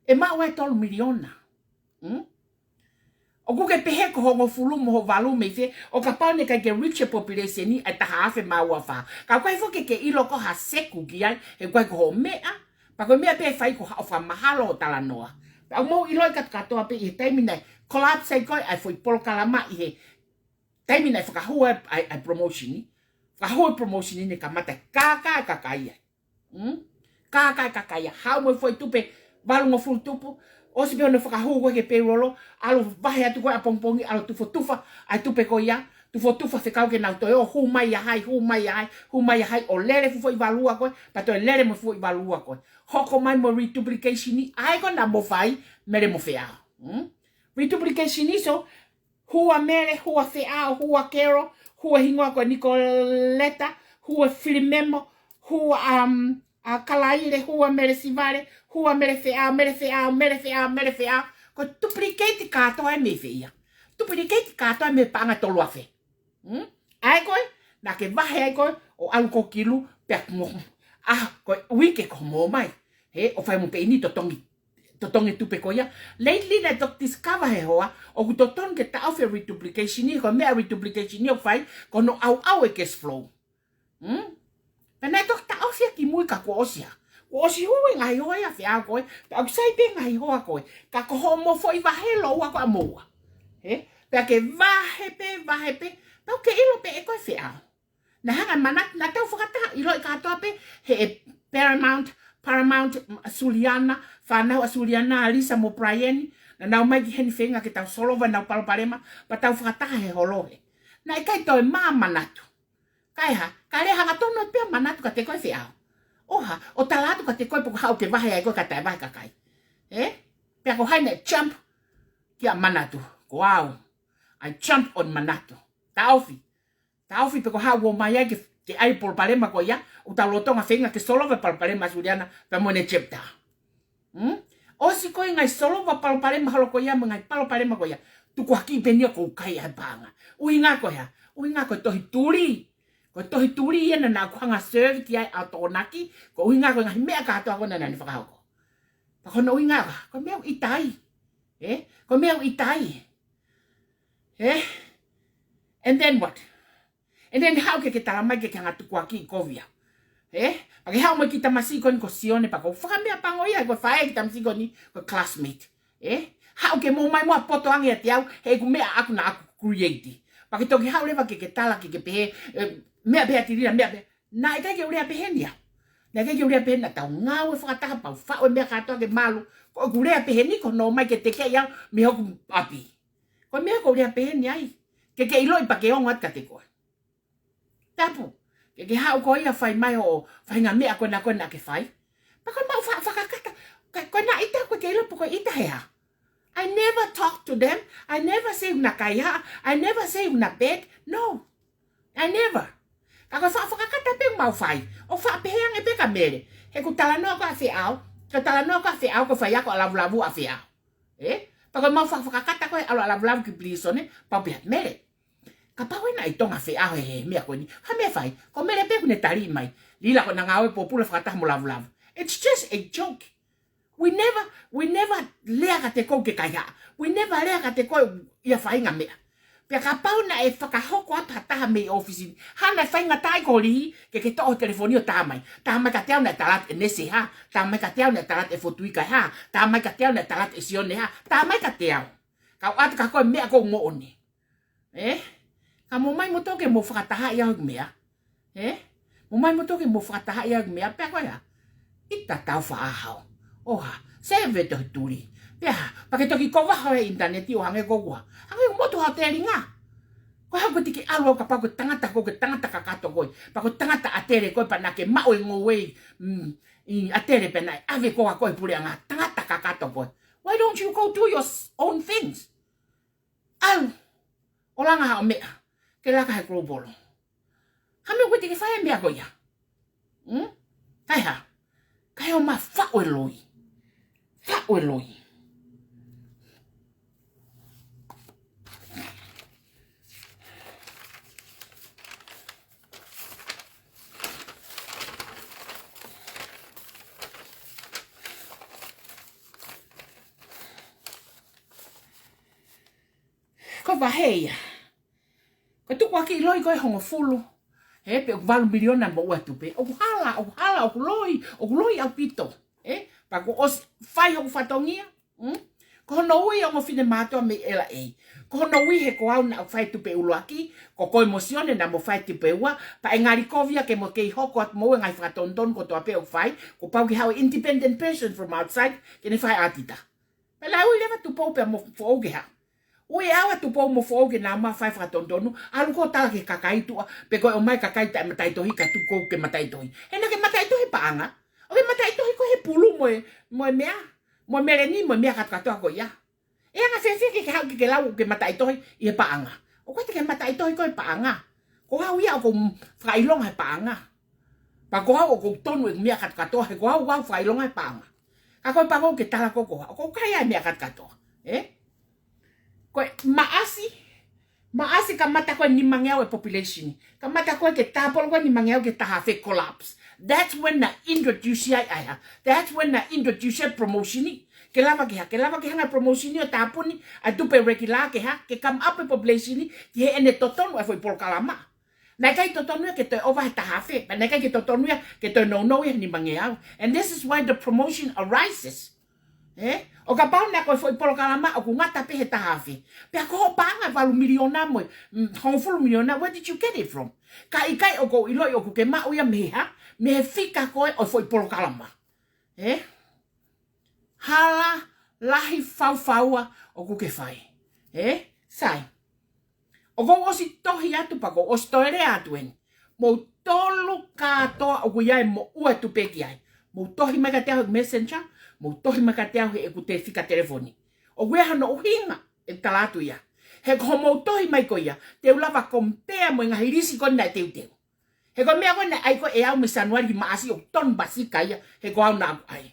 ʻE maʻu ai e tolu miliona. Hmm? ʻOku ke pehē ko e hongofulu mo e valu mei fē, ʻo kapau naʻe ʻikai ke reach e population ʻa e taha afe mā ua fā. Ka ʻoku ʻikai foki ke ke ʻilo ko e hā e seku ki ai, he ʻoku ʻikai ko hoʻo meʻa, pea ko e meʻa pē ʻe fai ko haʻo fakamahalo ʻo talanoa. Pea ʻoku mou ʻiloʻi kātoa pē ʻi he taimi naʻe collapse ai ko ē ʻa e foʻi polokalama ʻi he taimi naʻe fakahū ai ʻa e, ʻa e promotion ni. Fakahū e promotion ni ne kamata kākā e kakai ai. Hmm? Kākā e kakai ai. Haʻu mo e foʻi tupe valungofulu tupu. ʻOsi pē hono fakahū ko ē ki he payroll, ʻalu vahe atu ko ē ʻapongipongi, ʻalu tufotufa ʻa e tupe ko ia. Tufotufa fekau ke nau toe ō, hū mai ʻa hai, hū mai ʻa hai, hū mai ʻa hai, ʻo lele fuʻu foʻi valu ua ko ē, pea toe lele mo e fuʻu foʻi valu ua ko ē. Hoko mai mo e reduplication ni, ʻa ē ko ē naʻa mou fai, Mele mo Feʻao. Hmm? Reduplication ni, so, hū ʻa Mele, hū ʻa Feʻao, hū ʻa Kero, hū ʻa e hingoa ko Nikoleta, hū ʻa Filimemo, hū ʻa, um, ʻa Kalaile, hū ʻa Mele Sivale, hū ʻa Mele Feʻao, Mele Feʻao, Mele Feʻao, Mele Feʻao. Ko e duplicate kātoa ē mei fē ia? Duplicate kātoa ē mei he paʻanga tolu afe. Hmm? ʻA ē ko ē naʻa ke vahe ai ko ē ʻo ʻalu ko ē ki Hilo, pea mo, ʻa, ko e uike ko ē mou ō mai. Hē, ʻo fai mo pē eni totongi, totongi tupe ko ia. Lately naʻe toki discover he hoa, ʻoku totonu ke taʻofi e reduplication ni, ko e meʻa reduplication ni ʻoku fai, ko hono ʻauʻau e cash flow. Hmm? Pea naʻe toki taʻofi ia ki mui ka kuo ʻosi hā? Kuo ʻosi hū e ngaahi hoa ia ʻa Feʻao ko ē, pea ʻoku sai pē ngaahi hoa ko ē. Ka ko hoʻomou foʻi vahe lōua ko ē ʻa moua. Hē? Pea ke vahe pē, vahe pē, pea ʻoku ke ʻilo pē ʻe koe Feʻao. Naʻe hanga ʻe Manatu, naʻa tau fakataha, ʻiloʻi kātoa pē, he ʻe Paramount, Paramount, mm, Suliana, fānau ʻa Suliana, ʻa Lisa mo Brian, naʻa nau ō mai ki heni feinga ke tau solova ʻenau palopalema, pea tau fakataha he holo hē. Naʻe ʻikai toe mā Manatu. Kae hā, ka lea hangatonu pē ʻa Manatu kiate koe Feʻao. ʻO hā, ʻo tala atu kiate koe pe ko e hā ʻoku ke vahe ai koe ka taʻe vahe kakai. Ē? Pea ko hai naʻe jump kia Manatu? Ko au. I jump on Manatu. Taʻofi. Taʻofi pe ko e hā ʻoku ō mai ai ke, ke ʻai e palopalema ko ia, ʻoku tau lolotonga feinga ke solova e palopalema ʻa Suliana pea mo ʻene chapter. Hmm? ʻOsi ko ē ngaahi solova palopalema holo ko ia mo e ngaahi palopalema ko ia, tukuakiʻi pē eni ʻoku kai ʻa e paʻanga. ʻUhinga ko e hā? ʻUhinga ko e tohi tuli. Ko e tohi tuli ia naʻa, naʻa ku hanga serve ki ai ʻa Tokonaki, ko e ʻuhinga ko e ngaahi meʻa kātoa ko ē naʻa ne fakahoko. Pea ko hono ʻuhinga ko e meʻa ʻoku ʻita ai. Ē? Ko e meʻa ʻoku ʻita ai. Ē? And then what? And then haʻu ke ke tala mai ke ke hanga tukuakiʻi kovi au. Ē? Pea ke haʻu mo e kiʻi tamasiʻi ko eni ko Sione pea ko e fakameʻapango ia, ko e faʻē kiʻi tamasiʻi ko eni ko e classmate. Ē? Haʻu ke mou mai mo poto ange ʻiate au, he ʻoku meʻa ʻaʻaku naʻa ku create. Pea ke toki haʻu leva ke ke tala ke ke pehē, ē, meʻa pehē ʻa Tilila, meʻa pehē. Naʻe ʻikai ke u lea pehē ni au. Naʻe ʻikai ke u lea pehē ni, naʻa tau ngāue fakataha pea u faʻu e meʻa kātoa ke malu. Ko ʻeku lea pehē ni ko hono ō mai ke tekeʻi au mei hoku ʻapi. Ko e meʻa ʻoku ou lea pehē ni ai. Ke ke ʻiloʻi pea ke ongo atu kiate koe. Tapu. Ke ke haʻu koe ia fai mai hoʻo faʻahinga meʻa ko ena ko ena ke fai. Pea ko e maʻu fa-, fakakata. Ka, ko ena ʻita ko ē ke ʻilo pe ko e ʻita he hā. I never talk to them. I never say ʻoku na kaihaʻa. I never say ʻoku na bad. No. I never. Ka ko e fa-, fakakata pē ʻoku mau fai. ʻO faʻa pehē ange pē kia Mele. He ʻoku talanoa ko ē ʻa Feʻao. Ko e talanoa ko ē ʻa Feʻao ko e faiako ʻa Lavulavu ʻa Feʻao. Ē? Pea ko e mau fakafakakata ko ē ʻalu ʻo lavulavu ki pilīsone, pau pē ha Mele. Kapau ʻe ʻi ai e Tonga feʻao he, he meʻa ko eni. Ha meʻa fai, ko Mele pē ʻoku ne tali mai. Lila ko ʻena ngāue pōpula fakataha mo lavulavu. It's just a joke. We never, we never lea kiate koe ke kaihaʻa. We never lea kiate koe ia faʻahinga meʻa. Pea kapau naʻe fakahoko atu ha taha mei ʻōfisi ni, hā naʻe faingataʻaʻia ai ko Lihi, ke ke toʻo e telefoni ʻo tā mai. Tā mai kiate au naʻe tala atu ʻe Nese hā. Tā mai kiate au naʻe tala atu ʻe Fotuika hā. Tā mai kiate au naʻe tala atu ʻe Sione hā. Tā mai kiate au. Kau ʻoatu kia koe e meʻa ʻoku moʻoni. Ē? Ka mou ō mai moutolu ke mou fakatahaʻi au he meʻa. Ē? Mou ō mai moutolu ke mou fakatahaʻi au he meʻa, pea ko ia. ʻIta tau faʻahau. ʻO hā, sēvē tohi tuli. Pea hā, pea ke toki kova hao he ʻinitaneti ʻo hangē ko ʻeku hā. Hangē ʻoku motu hao telinga. Ko e hā ʻoku teʻeki ʻalu au kapau ko e tangata ko ē, ko e tangata kakato koe. Pea ko e tangata ʻātele koe pea naʻa ke maʻu e ngoue, mm, ʻi ʻAtele pea naʻe ʻave koe ʻe he puleʻanga, tangata kakato koe. Why don't you go do your s-, own things? ʻAlu ʻo langa haʻo meʻa ke laka he global. Hā meʻa ʻoku teʻeki ke fai e meʻa ko ia? Hmm? Kaihaʻa. Kaihaʻa ʻo ma faʻu e loi. Faʻu e loi. Ko e vahe ia. Ko e tukuakiʻi loi ko ē hongofulu. Ē, pe ʻoku valu miliona mo ua tupe. ʻOku hala, ʻoku hala, ʻoku loi, ʻoku loi ʻaupito. Ē, pea kuo ʻosi fai hoku fatongia. Hmm? Ko hono ui ongo finemātuʻa mei L A. Ko hono ui he ko au naʻa ku fai tupe ʻuluaki, ko koe mo Sione naʻa mo fai tupe ua, pea ʻe ngali kovi ia ke mo kei hoko atu mo e ngaahi fakatonutonu kotoa pē ʻoku fai, kuo pau ke haʻu e independent person from outside, ke ne fai ʻaupito. Pea naʻe ui leva Tupou pea mo Foʻou ke haʻu. Ui ʻe au ʻa Tupou mo Foʻou ke nau ō mai ʻo fai fakatonutonu, ʻalu koe ʻo tala ki he kakai tuʻa, pe ko e ō mai e kakai taʻe mataʻitohi ka tuku koe ke mataʻitohi. He naʻa ke mataʻitohi he paʻanga. ʻOku ke mataʻitohi koe he pulu mo e, mo e meʻa, mo e meleni, mo e meʻa kātoa kātoa ko ia. ʻE anga fēfē ke ke haʻu ke ke lau ʻoku ke mataʻitohi ʻi he paʻanga? ʻOku ʻikai te ke mataʻitohi koe he paʻanga. Ko au ia ʻoku ou fakaʻilonga he paʻanga. Pea ko au ʻoku ou tonu ʻeku meʻa kātoa kātoa, he ko au ʻoku ou fakaʻilonga he paʻanga. Ka ko e pako ke tala ko koe, ʻoku ou kai ʻa e meʻa kātoa kātoa. Ē? Ko e Maʻasi, Maʻasi kamata ko ē nimangeau e population. Kamata ko ē ke tāpolo ko ē nimangeau ke taha afe, collapse. That's when naʻe introduce ai ʻa e hā. That's when naʻe introduce ai e promotion. Ke lava ke hā, ke lava ke hanga e promotion ʻo tāpuni ʻa e tupe regular ke hā, ke come up e population ki heʻene totonu ʻa e foʻi polokalama. Naʻe ʻikai totonu ia ke toe ova he taha afe, pea naʻe ʻikai ke totonu ia ke toe nounou ia he nimangeau. And this is why the promotion arises. Ē? ʻO kapau naʻe ko e foʻi polokalama ʻoku ngata pē he taha afe. Pea ko hoʻo paʻanga valu miliona mo e, mm, hongofulu miliona, where did you get it from? Ka ʻikai ʻoku ou ʻiloʻi ʻoku ke maʻu ia mei he hā, mei he fika ko ē ʻo e foʻi polokalama. Ē? Hala lahi faufaua ʻoku ke fai. Ē? Sai. ʻOku ou ʻosi tohi atu pea ʻoku ou ʻosi toe lea atu eni. Moutolu kātoa ʻoku ʻi ai mo ua tupe ki ai. Mou tohi mai kiate au he messenger, mou tohi mai kiate au heʻeku te fika telefoni. ʻOku ʻi ai hano ʻuhinga ʻeku tala atu ia. He ko hoʻomou tohi mai ko ia, te u lava compare mo e ngaahi lisi ko ē naʻe teuteu. He ko e meʻa ko ē naʻe ʻai ko ē ʻe au mei Sānuali ki Maʻasi ʻoku tonu pasika ia, he ko au naʻa ku ʻai.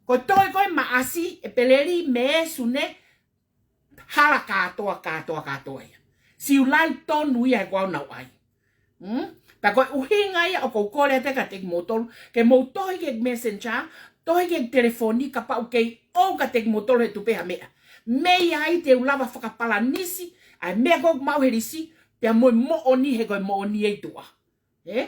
Ko e toe ko ē Maʻasi, ʻEpeleli, Mē, Sune, hala kātoa, kātoa, kātoa ia. Siulai tonu ia he ko au naʻa ku ʻai. Hmm? Pea ko e ʻuhinga ia ʻoku ou kole atu kiate kimoutolu, ke mou tohi ki he messenger, tohi ki he telefoni, kapau ʻoku kei ʻoua kiate kimoutolu he tupe ha meʻa. Mei ai te u lava fakapalanisi ʻa e meʻa ko ē ʻoku maʻu he lisi, pea mo e moʻoni he ko e moʻoni ʻi tuʻa. Ē?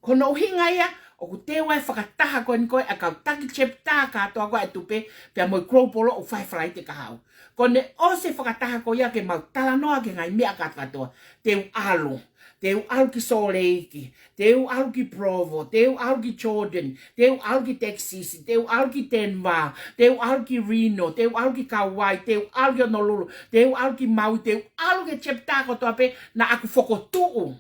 Ko hono ʻuhinga ia, ʻoku teu ai e fakataha ko eni ko ē ʻa e kau taki chapter kātoa ko ē ʻa e tupe, pea mo e global ʻoku fai he Falaite kahaʻu. Ko ʻene ʻosi e fakataha ko ia ke mau talanoa ki he ngaahi meʻa kātoa kātoa. Te u ʻalu, te u ʻalu ki Salt Lake, te u ʻalu ki Provo, te u ʻalu ki Jordan, te u ʻalu ki Texas, te u ʻalu ki Denver, te u ʻalu ki Reno, te u ʻalu ki Kauai, te u ʻalu ki Honolulu, te u ʻalu ki Maui, te u ʻalu ki he chapter kotoa pē naʻa ku fokotuʻu.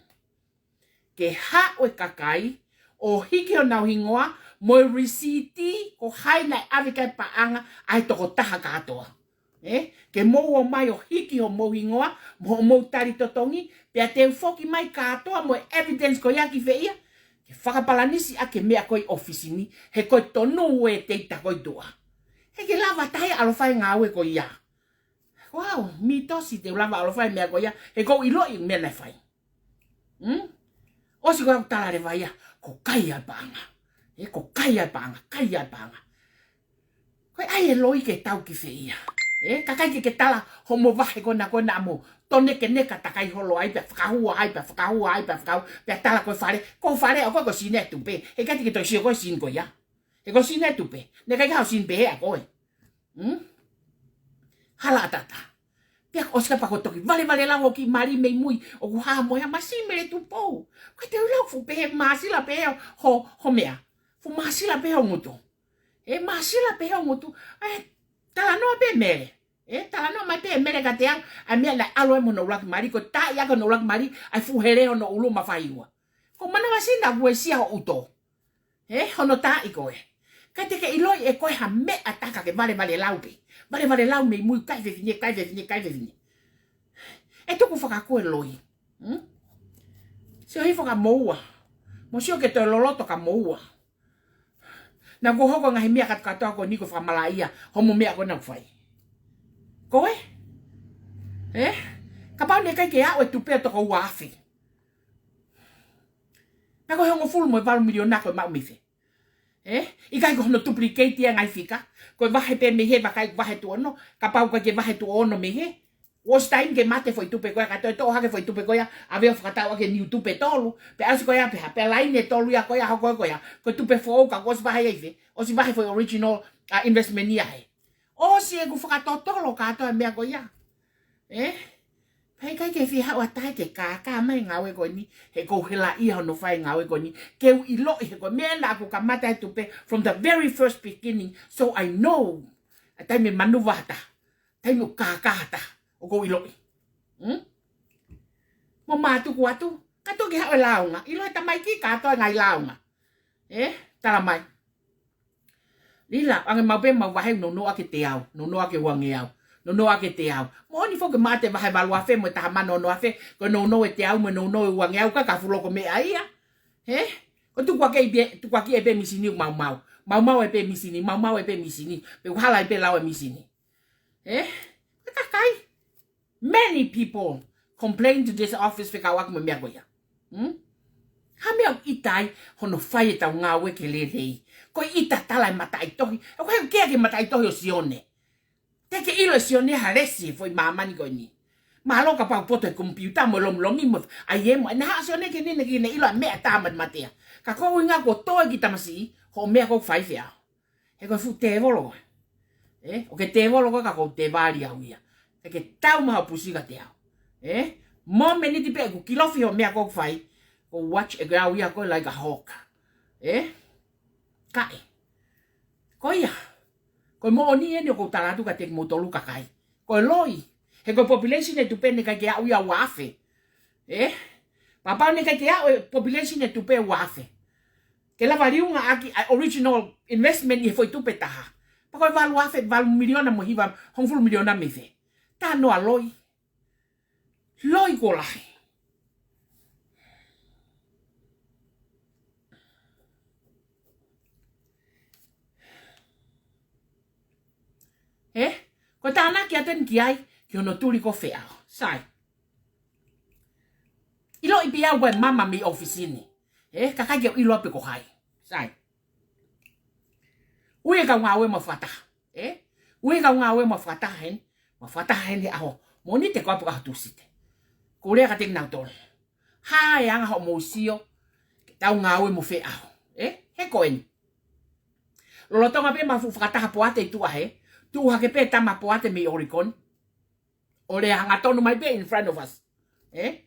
Ke haʻu e kakai ʻo hiki honau hingoa mo e lisiti ko hai naʻe ʻave ki ai e paʻanga ʻa e tokotaha kātoa. Ē? Ke mou ō mai ʻo hiki homou hingoa mo homou tali totongi, pea te u foki mai kātoa mo e evidence ko ia ki fē ia, ke fakapalanisi ʻaki e meʻa ko ē ʻi ʻōfisi ni, he ko e tonu e data ko ē ʻi tuʻa. He ke lava tahi ʻalu ʻo fai e ngāue ko ia. Ko au, mitosi te u lava ʻo fai e meʻa ko ia, he ʻoku ou ʻiloʻi e meʻa naʻe fai. Hmm? ʻOsi ko ia ʻeku tala leva ia, ko e kai ʻa e paʻanga. ʻE, ko e kai ʻa e paʻanga, kai ʻa e paʻanga. Ko e ʻai e loi ke tau ki fē ia. ʻE, kakai ke ke tala hoʻomo vahe ko ena ko ena mo tō nekeneka takai holo ai pea fakahua ai pea fakahua ai pea fakahua, pea tala ko e fale, ko e fale ʻa koe ko e sini ʻa e tupe. He ʻikai te ke toe sio ko e sini ko ia. He ko e sini ʻa e tupe. Naʻe ʻikai ke ʻi ai ha sini pehē ʻa koe. Hmm? Hala ʻatā. Pea ʻosi kapau ko e toki valevale lau hoʻo kiʻi mali mei mui, ʻoku hā mo e hā, māsila mei he Tupou. Ko e te u lau fuʻu pehē māsila pehē ho, ho meʻa. Fuʻu māsila pehē ho ngutu. ʻE, māsila pehē ho ngutu. ʻE, talanoa pē Mele. ʻE, talanoa mai pē Mele kiate au, ʻa e meʻa naʻe ʻalu ai mo hono ʻuluaki mali, ko e taaʻi ʻaki hono ʻuluaki mali, ʻa e fuʻu hele hono ʻulu mo e faʻahinga. Ko e manavasiʻi naʻa ku uesia hoʻo ʻuto. ʻE, hono taaʻi koe. ʻIkai te ke ʻiloʻi ʻe koe ha meʻa, tā ka ke valevale lau pē. Valevale lau mei mui, kai fefine, kai fefine, kai fefine. ʻE tuku fakakū e loi. Hmm? Sio hifo ka moua. Mo sio ke toe loloto ka moua. Naʻa ku hoko e ngaahi meʻa kātoa ko eni ko e fakamalaʻia hoʻomo meʻa ko ena ʻoku fai. Ko e? ʻE? Kapau naʻe ʻikai ke aʻu e tupe ʻo toko ua afe. Pea ko e hongofulu mo e valu miliona ko e maʻu mei fē? ʻE? ʻIkai ko hono duplicate ia e ngaahi fika. Ko e vahe pē mei he vakai vahe tuʻo ono. Kapau ʻikai ke vahe tuʻo ono mei he. ʻOsi taimi ke mate foʻi tupe ko ia, ka toe toʻo hake foʻi tupe ko ia, ʻave ʻo fakatau ʻaki e niu tupe ʻe tolu. Pea ʻosi ko ia pē hā, pea laine ʻe tolu ia ko ia, hoko ko ia. Ko e tupe foʻou ka ʻosi vahe ai fē. ʻOsi vahe foʻi original, ʻa, investment ia he. ʻOsi ʻeku fakatotolo kātoa e meʻa ko ia. ʻE? Pea ʻikai ke fie haʻu ha taha ke kākā mai e ngāue ko eni, he ʻoku ou helaʻia hono fai e ngāue ko eni, ke u ʻiloʻi he ko e meʻa naʻa ku kamata e tupe from the very first beginning, so I know. ʻA e taimi ʻe manuva ha taha, taimi ʻoku kākā ha taha, ʻoku ou ʻiloʻi. Hmm? Mo mātuku atu, ka toki haʻu e lāunga, ʻilo e tamaiki kātoa e ngaahi lāunga. ʻE? Tala mai. Lila, ʻange mau pē mau vahe nounou ʻaki e teau, nounou ʻaki e uangeau, nounou ʻaki e teau. Moʻoni foki ke mate vahe valu afe mo e taha mano ono afe, ko e nounou e teau mo e nounou e uangeau ka ka fuʻu loko meʻa ia. He? Ko e tukuakiʻi pē, tukuakiʻi pē misini ʻo maumau. Maumau ai pē misini, maumau ai pē misini. Pea ʻoku hala ai pē lau e misini. He? Ko e kakai. Many people complain to this office fekauʻaki mo e meʻa ko ia. Hmm? Ha meʻa ʻoku ʻita ai hono fai ʻetau ngāue ke lelei. Ko e ʻita tala e mataʻitohi. ʻOku ʻikai ke ʻi ai ha mataʻitohi ʻo Sione. Te ke ʻilo ʻe Sione ha lesi he foʻi māmani ko eni. Mālō kapau poto he komipiuta mo e lomilomi mo ʻai e mo. Naʻe haʻu Sione ke ne, ne, ke ne ʻilo ʻa e meʻa tā matematea. Ka ko e ʻuhinga kuo tō e kiʻi tamasiʻi, hoʻo meʻa ʻoku fai fē au. He ko e fuʻu tēvolo koe. ʻE, ʻoku ke tēvolo koe ka ʻoku ou tēvali au ia. Ke ke tau mai hoʻo pusi kiate au. ʻE, momeniti pē ʻeku kilofi hoʻo meʻa ʻoku fai, ʻoku ou watch ʻeku au ia koe like a hawk. ʻE, kae. Ko ia. Ko e moʻoni eni ʻoku ou tala atu kiate kimoutolu kakai. Ko e loi. He ko e population e tupe naʻe ʻikai ke aʻu ia ua afe. ʻE? Kapau naʻe ʻikai ke aʻu e population e tupe ua afe. Ke lava liunga ʻaki ʻa e original investment ʻi he foʻi tupe ʻe taha. Pea ko e valu afe, valu miliona mo e hiva, hongofulu miliona mei fē. Talanoa loi. Loi kuo lahi. ʻE? Ko e tānaki atu eni ki ai, ki hono tuli ko e feʻao. Sai. ʻIloʻi pē au ko e mama mei ʻōfisi ni. ʻE? Kakai ke ʻilo pe ko hai. Sai. Ui e kau ngāue mo fakataha. ʻE? Ui e kau ngāue mo fakataha heni. Mo fakataha heni he ʻaho Mōnite ko ʻapu ʻaho Tūsite. Ko e lea kiate kinautolu. Hā e anga hoʻomou sio, ke tau ngāue mo feʻao. ʻE? He ko eni. Lolotonga pē ʻemau fuʻu fakataha poate ʻi tuʻa he, tuʻu hake pē tama poate mei Oregon. ʻO lea hangatonu mai pē in front of us. ʻE?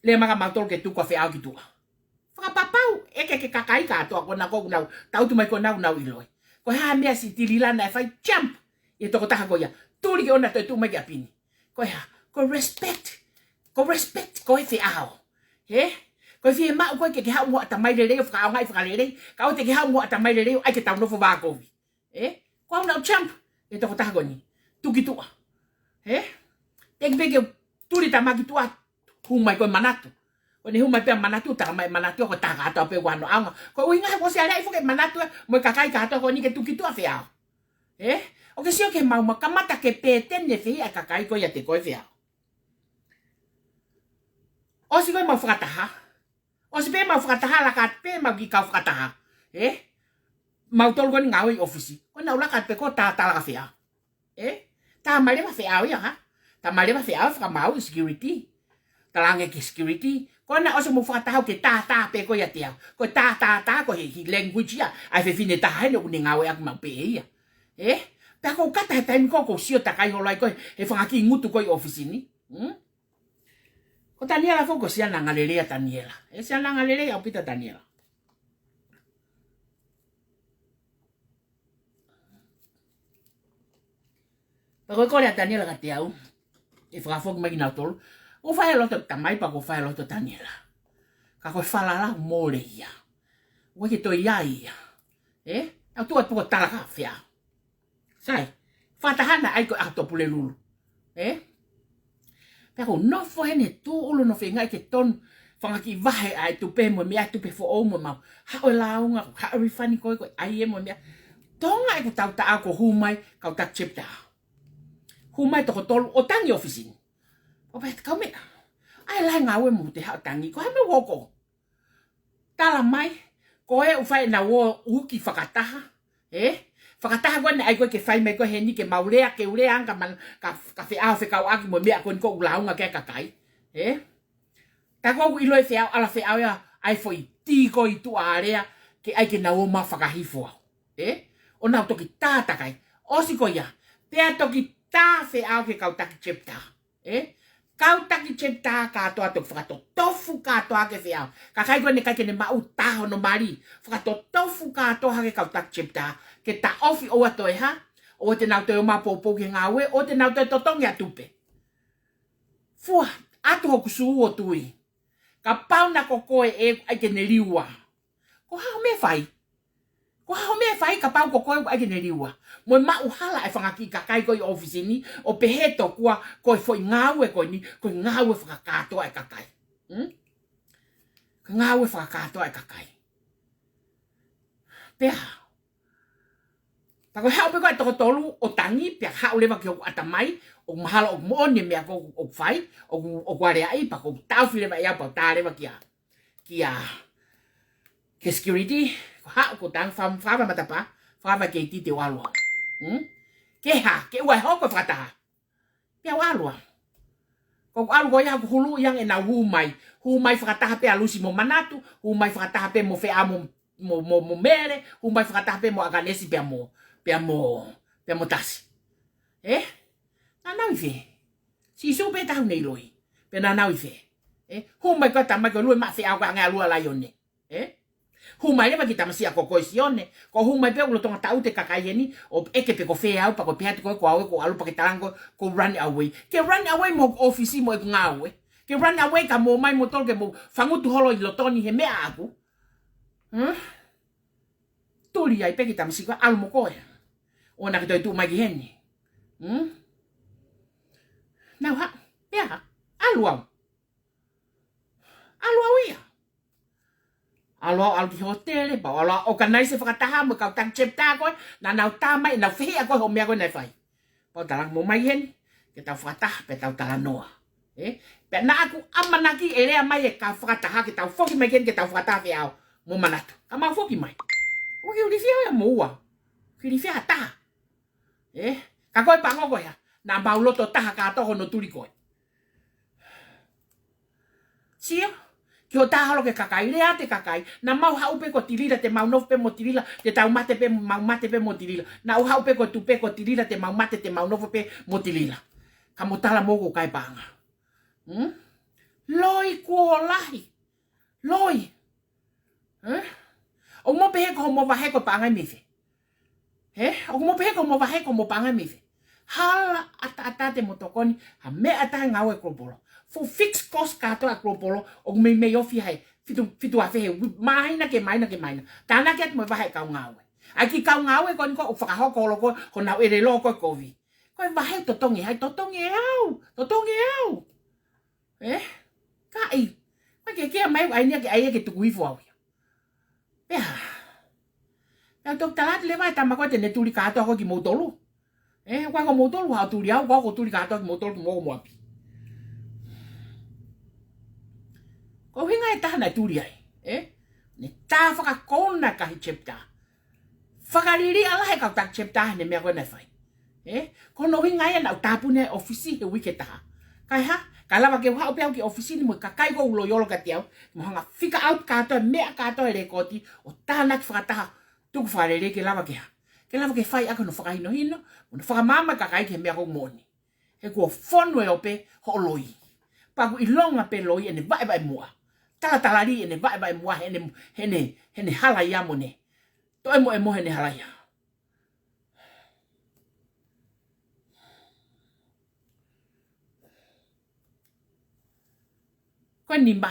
Lea mai kia mautolu ke tuku ʻa feʻao ki tuʻa. Fakapapau, ʻeke ki he kakai kātoa ko ena ʻoku nau, tau tu mai ko ena ʻoku nau ʻiloʻi. Ko e hā e meʻa siʻi Tilila naʻe fai, jump ʻi he tokotaha ko ia. Tuli ki ʻona toe tuʻu mai ki ʻapi ni. Ko e hā, ko e respect. Ko e respect, ko e feʻao. He? Ko e fiemaʻu ko ē ke ke haʻu mo e ʻatamai lelei ʻo fakaʻaongaʻi fakalelei. Ka ʻoua te ke haʻu mo e ʻatamai lelei ʻo ʻai ke tau nofo vākovi. ʻE? Ko au naʻa ku jump ʻi he tokotaha ko eni. Tuku ki tuʻa. ʻE? Teʻeki pē ke tuli tama ki tuʻa, hū mai ko e manatu. Ko ʻene hū mai pē ʻa manatu, tala mai manatu, ko e tā kātoa pē ʻoku ʻi ai hono ʻaonga. Ko e ʻuhinga he kuo ʻosi aleaʻi foki e manatu ē, mo e kakai kātoa ko eni ke tuku ki tuʻa feʻao. ʻE? ʻOkú ke sio ki he maumau, kamata ke pēteni e fehiʻa ʻa e kakai ko ia ʻiate koe, feau. ʻOsi ko ē ʻemau fakataha. ʻOsi pē ʻemau fakataha, laka atu pē ʻemau kiʻi kau fakataha. Ē? Mautolu ko eni ngāue ʻi ʻōfisi. Ko ena ʻoku laka atu pē ko ē ʻo tā, tā laka feau. Ē? Tā mai leva feau ia, ha? Tā mai leva feau fakamaau ʻi security. Talaange ki he security, ko ena ʻosi hoʻomou fakataha ʻokú ke tā tā pē koe ʻiate au. Ko e tā tā tā ko e, he language ia ʻa e fefine ʻe taha heni ʻokú ne ngāueʻaki maʻu pē ʻe ia. Ē? Pea ʻoku ou kata he taimi ko ē ʻoku ou sio takai holo ai ko ē he fanga kiʻi ngutu ko ē ʻi ʻōfisi ni. Hmm? Ko Taniela foki ko e siana angalelei ʻa Taniela. Ē, siana angalelei ʻaupito ʻa Taniela. Pea ko e kole ʻa Taniela kiate au, ʻe fakafoki mai kinautolu. ʻOku fai e loto ʻeku tamai pea ʻoku fai e loto ʻa Taniela. Ka ko e falala ʻoku mole ia. ʻOku ʻikai ke toe ʻi ai ia. Ē? ʻOku tuʻu atu pē ko e tā laka feau. Sai, fakataha naʻe ʻai ko ē ʻa Topulelulu. Ē? Pea ʻoku ou nofo heni he tūʻulu ʻo feingaʻi ke tonu fanga kiʻi vahe ʻa e tupe mo e meʻa, tupe foʻou mo mau. Haʻu e lāunga, haʻu e refund ko ē, ko e ʻai e mo e meʻa. Tonga ʻeku tautaʻa ko ē hū mai, kau taki chapter. Hū mai toko tolu ʻo tangi ʻōfisi ni. ʻO pehē atu kau meʻa. ʻAi e lahi e ngāue mo te haʻu ʻo tangi, ko e hā e meʻa ʻoku hoko? Tala mai, ko e ʻū fai ʻenau ō uki fakataha, ē? Fakataha ko ē naʻe ʻai ko ē ke fai mai ko ē heni ke mau lea, ke u lea ange ka man-, ka, ka feʻao fekauʻaki mo e meʻa ko eni ʻoku ou lāunga ki ai e kakai, ē? Tā ko ē ʻoku ʻiloʻi e feʻao, ʻala feʻao ia, ʻa e foʻi tī ko ē ʻi tuʻa ʻo lea, ke ʻai ke nau ō mai ʻo fakahifo au, ē? ʻO nau toki tā takai, ʻosi ko ia, pea toki tā feʻao ki he kau taki chapter. Ē? Kau taki chapter kātoa, toki fakatotofu kātoa hake e feʻao. Kakai ko ē naʻe ʻikai ke ne maʻu taha hono mali. Fakatotofu kātoa hake e kau taki chapter. Ke taʻofi, ʻoua toe hā, ʻoua te nau toe ō mai ʻo poupou ki he ngāue, ʻoua te nau toe totongi ha tupe. Fua atu hoku sū ʻo tui. Kapau naʻa ko koe ʻe ʻai ke ne liua, ko e hā hoʻo meʻa ʻe fai? Ko e hā hoʻo meʻa ʻe fai kapau ko koe ʻoku ʻai ke ne liua? Mo e maʻuhala e fanga kiʻi kakai ko ē ʻi ʻōfisi ni, ʻo pehē tokua ko e foʻi ngāue ko eni, ko e ngāue fakakātoa e kakai. Hmm? Ko e ngāue fakakātoa e kakai. Pea, tā ko e haʻu pē ko ē ʻa e toko tolu ʻo tangi, pea haʻu leva ki hoku ʻatamai, ʻoku mahalo ʻoku moʻoni e meʻa ko ē ʻoku fai, ʻoku, ʻoku aleaʻi, pea ʻoku ou taʻofi leva ia, pea u tā leva kia kia, ki he security, ko e haʻu ko e tangi, faka-, fakava matapā, fakava geiti te u ʻalu au. Hmm? Ke hā, ke ʻoua ʻe hoko e fakataha. Pea u ʻalu au. Ko ʻeku ʻalu ko ia ʻoku huluʻi ange ʻenau hū mai. Hū mai fakataha pē ʻa Lusi mo Manatu, hū mai fakataha pē mo Feʻao mo, mo, mo, mo Mele, hū mai fakataha pē mo ʻAkanesi pea mo, pea mo, pea mo Tasi. Ē? Naʻa nau ʻi fē? Sīsū pē taha ʻoku ne ʻiloʻi. Pea naʻa nau ʻi fē? Ē? Hū mai ko ē ʻa e tama ko ē ʻo lue maʻa Feʻao ko e hangē ʻa e lue ʻa e laione. Ē? Hū mai leva e kiʻi tamasiʻi ko ē ko Sione. Ko e hū mai pē ʻoku lolotonga taʻu e kakai heni, ʻo ʻeke pe ko fē au, pea ko e pehē atu ko ē ko au ʻoku ou ʻalu pea ke talaange ko ē ʻoku ou run away. Ke run away mo ʻōfisi mo ʻeku ngāue. Ke run away ka mou ō mai moutolu ke mou fangutu holo ʻi loto ni he meʻa ʻaʻaku. Hmm? Tuli ai pē e kiʻi tamasiʻi ko ē ʻalu mo koe. ʻOua naʻa ke toe tuʻu mai ki heni. Hmm? Naʻa ku haʻu. Pea haʻu. ʻAlu au. ʻAlu au ia. ʻAlu au, ʻalu ki he hōtele, pea u ʻalu au ʻo organize e fakataha mo e kau taki chapter ko ē, naʻa nau tā mai ʻenau fehiʻa ko ē hoʻo meʻa ko ē naʻe fai. Pea u talaange mou ō mai heni, ke tau fakataha, pea tau talanoa. Ē? Pea naʻa ku ʻamanaki ʻe lea mai e kau fakataha, ke tau foki mai heni, ke tau fakataha Feʻao mo Manatu. Ka mau foki mai. ʻOku ou ilifia au ia mo ua. ʻOku ou ilifia ha taha. Ē? Ka ko e pango ko ia, naʻa mau loto taha kātoa hono tuli ko ē. Sio, ki hoʻo tā holo ki he kakai, lea atu ki he kakai, naʻa mau haʻu pē ko Tilila, te mau nofo pē mo Tilila, te tau mate pē, mau mate pē mo Tilila. Naʻa ku haʻu pē ko Tupe, ko Tilila, te mau mate, te mau nofo pē mo Tilila. Ka mo tala mo ko kai panga. Hmm? Loi kuo lahi. Loi. Ē? ʻOku mo pehē ko hoʻomo vahe ko e paʻanga ia mei fē? Ē? ʻOku mo pehē ko hoʻomo vahe ko hoʻomo paʻanga ia mei fē? Hala ʻataʻatā te mo tokoni, ha meʻa ʻe taha he ngāue ʻa e Kolopolo. Full fixed cost kātoa ʻa e Kolopolo, ʻoku meimei ofi he fitu, fitu afe he wi-, māhina ki he māhina ki he māhina. Tānaki atu mo e vahe ʻa e kau ngāue. ʻA e kiʻi kau ngāue ko eni ko ē ʻoku fakahoko holo ko ē honau ʻelelo ko ē kovi. Ko e vahe totongi, hai totongi ʻe au, totongi ʻe au. Ē? Ka ʻi, ko e ke kea mai ʻai nia ke ʻai ia ke tuku hifo au ia. Pea. Pea u toki tala atu leva e tama ko ē te ne tuli kātoa ko ē kimoutolu. Ē, ʻoku ʻikai ko moutolu ʻoku tuli au, ʻoku ou tuli kātoa kimoutolu ki moʻoku mo ʻapi. Ko e ʻuhinga ʻe taha naʻe tuli ai, ē? Ne tā fakakouna kahi chapter. Fakaliliʻa lahi e kau taki chapter he meʻa ko ē naʻe fai. Ē? Ko hono ʻuhinga ia naʻa ku tāpuni ai e ʻōfisi he uike ʻe taha. Kae hā? Kae lava ke u haʻu pē au ki he ʻōfisi ni mo e kakai ko ē ʻoku loi olo kiate au, mo hanga fika ʻauti kātoa e meʻa kātoa he lēkooti, ʻo tānaki fakataha, tuku fakalelei ke lava ke hā? Ke lava ke fai ʻaki hono fakahinohino, mo hono fakamaama e kakai ki he meʻa ko ē ʻoku moʻoni. He kuo fonu e ope hoʻo loi. Pea ʻoku ʻilonga pē loi ʻene vaʻevaʻe muʻa. Talatalali ʻene vaʻevaʻe muʻa heʻene, heʻene, heʻene halaia mo ʻene. Toe mo e mo heʻene halaia. Ko e nima.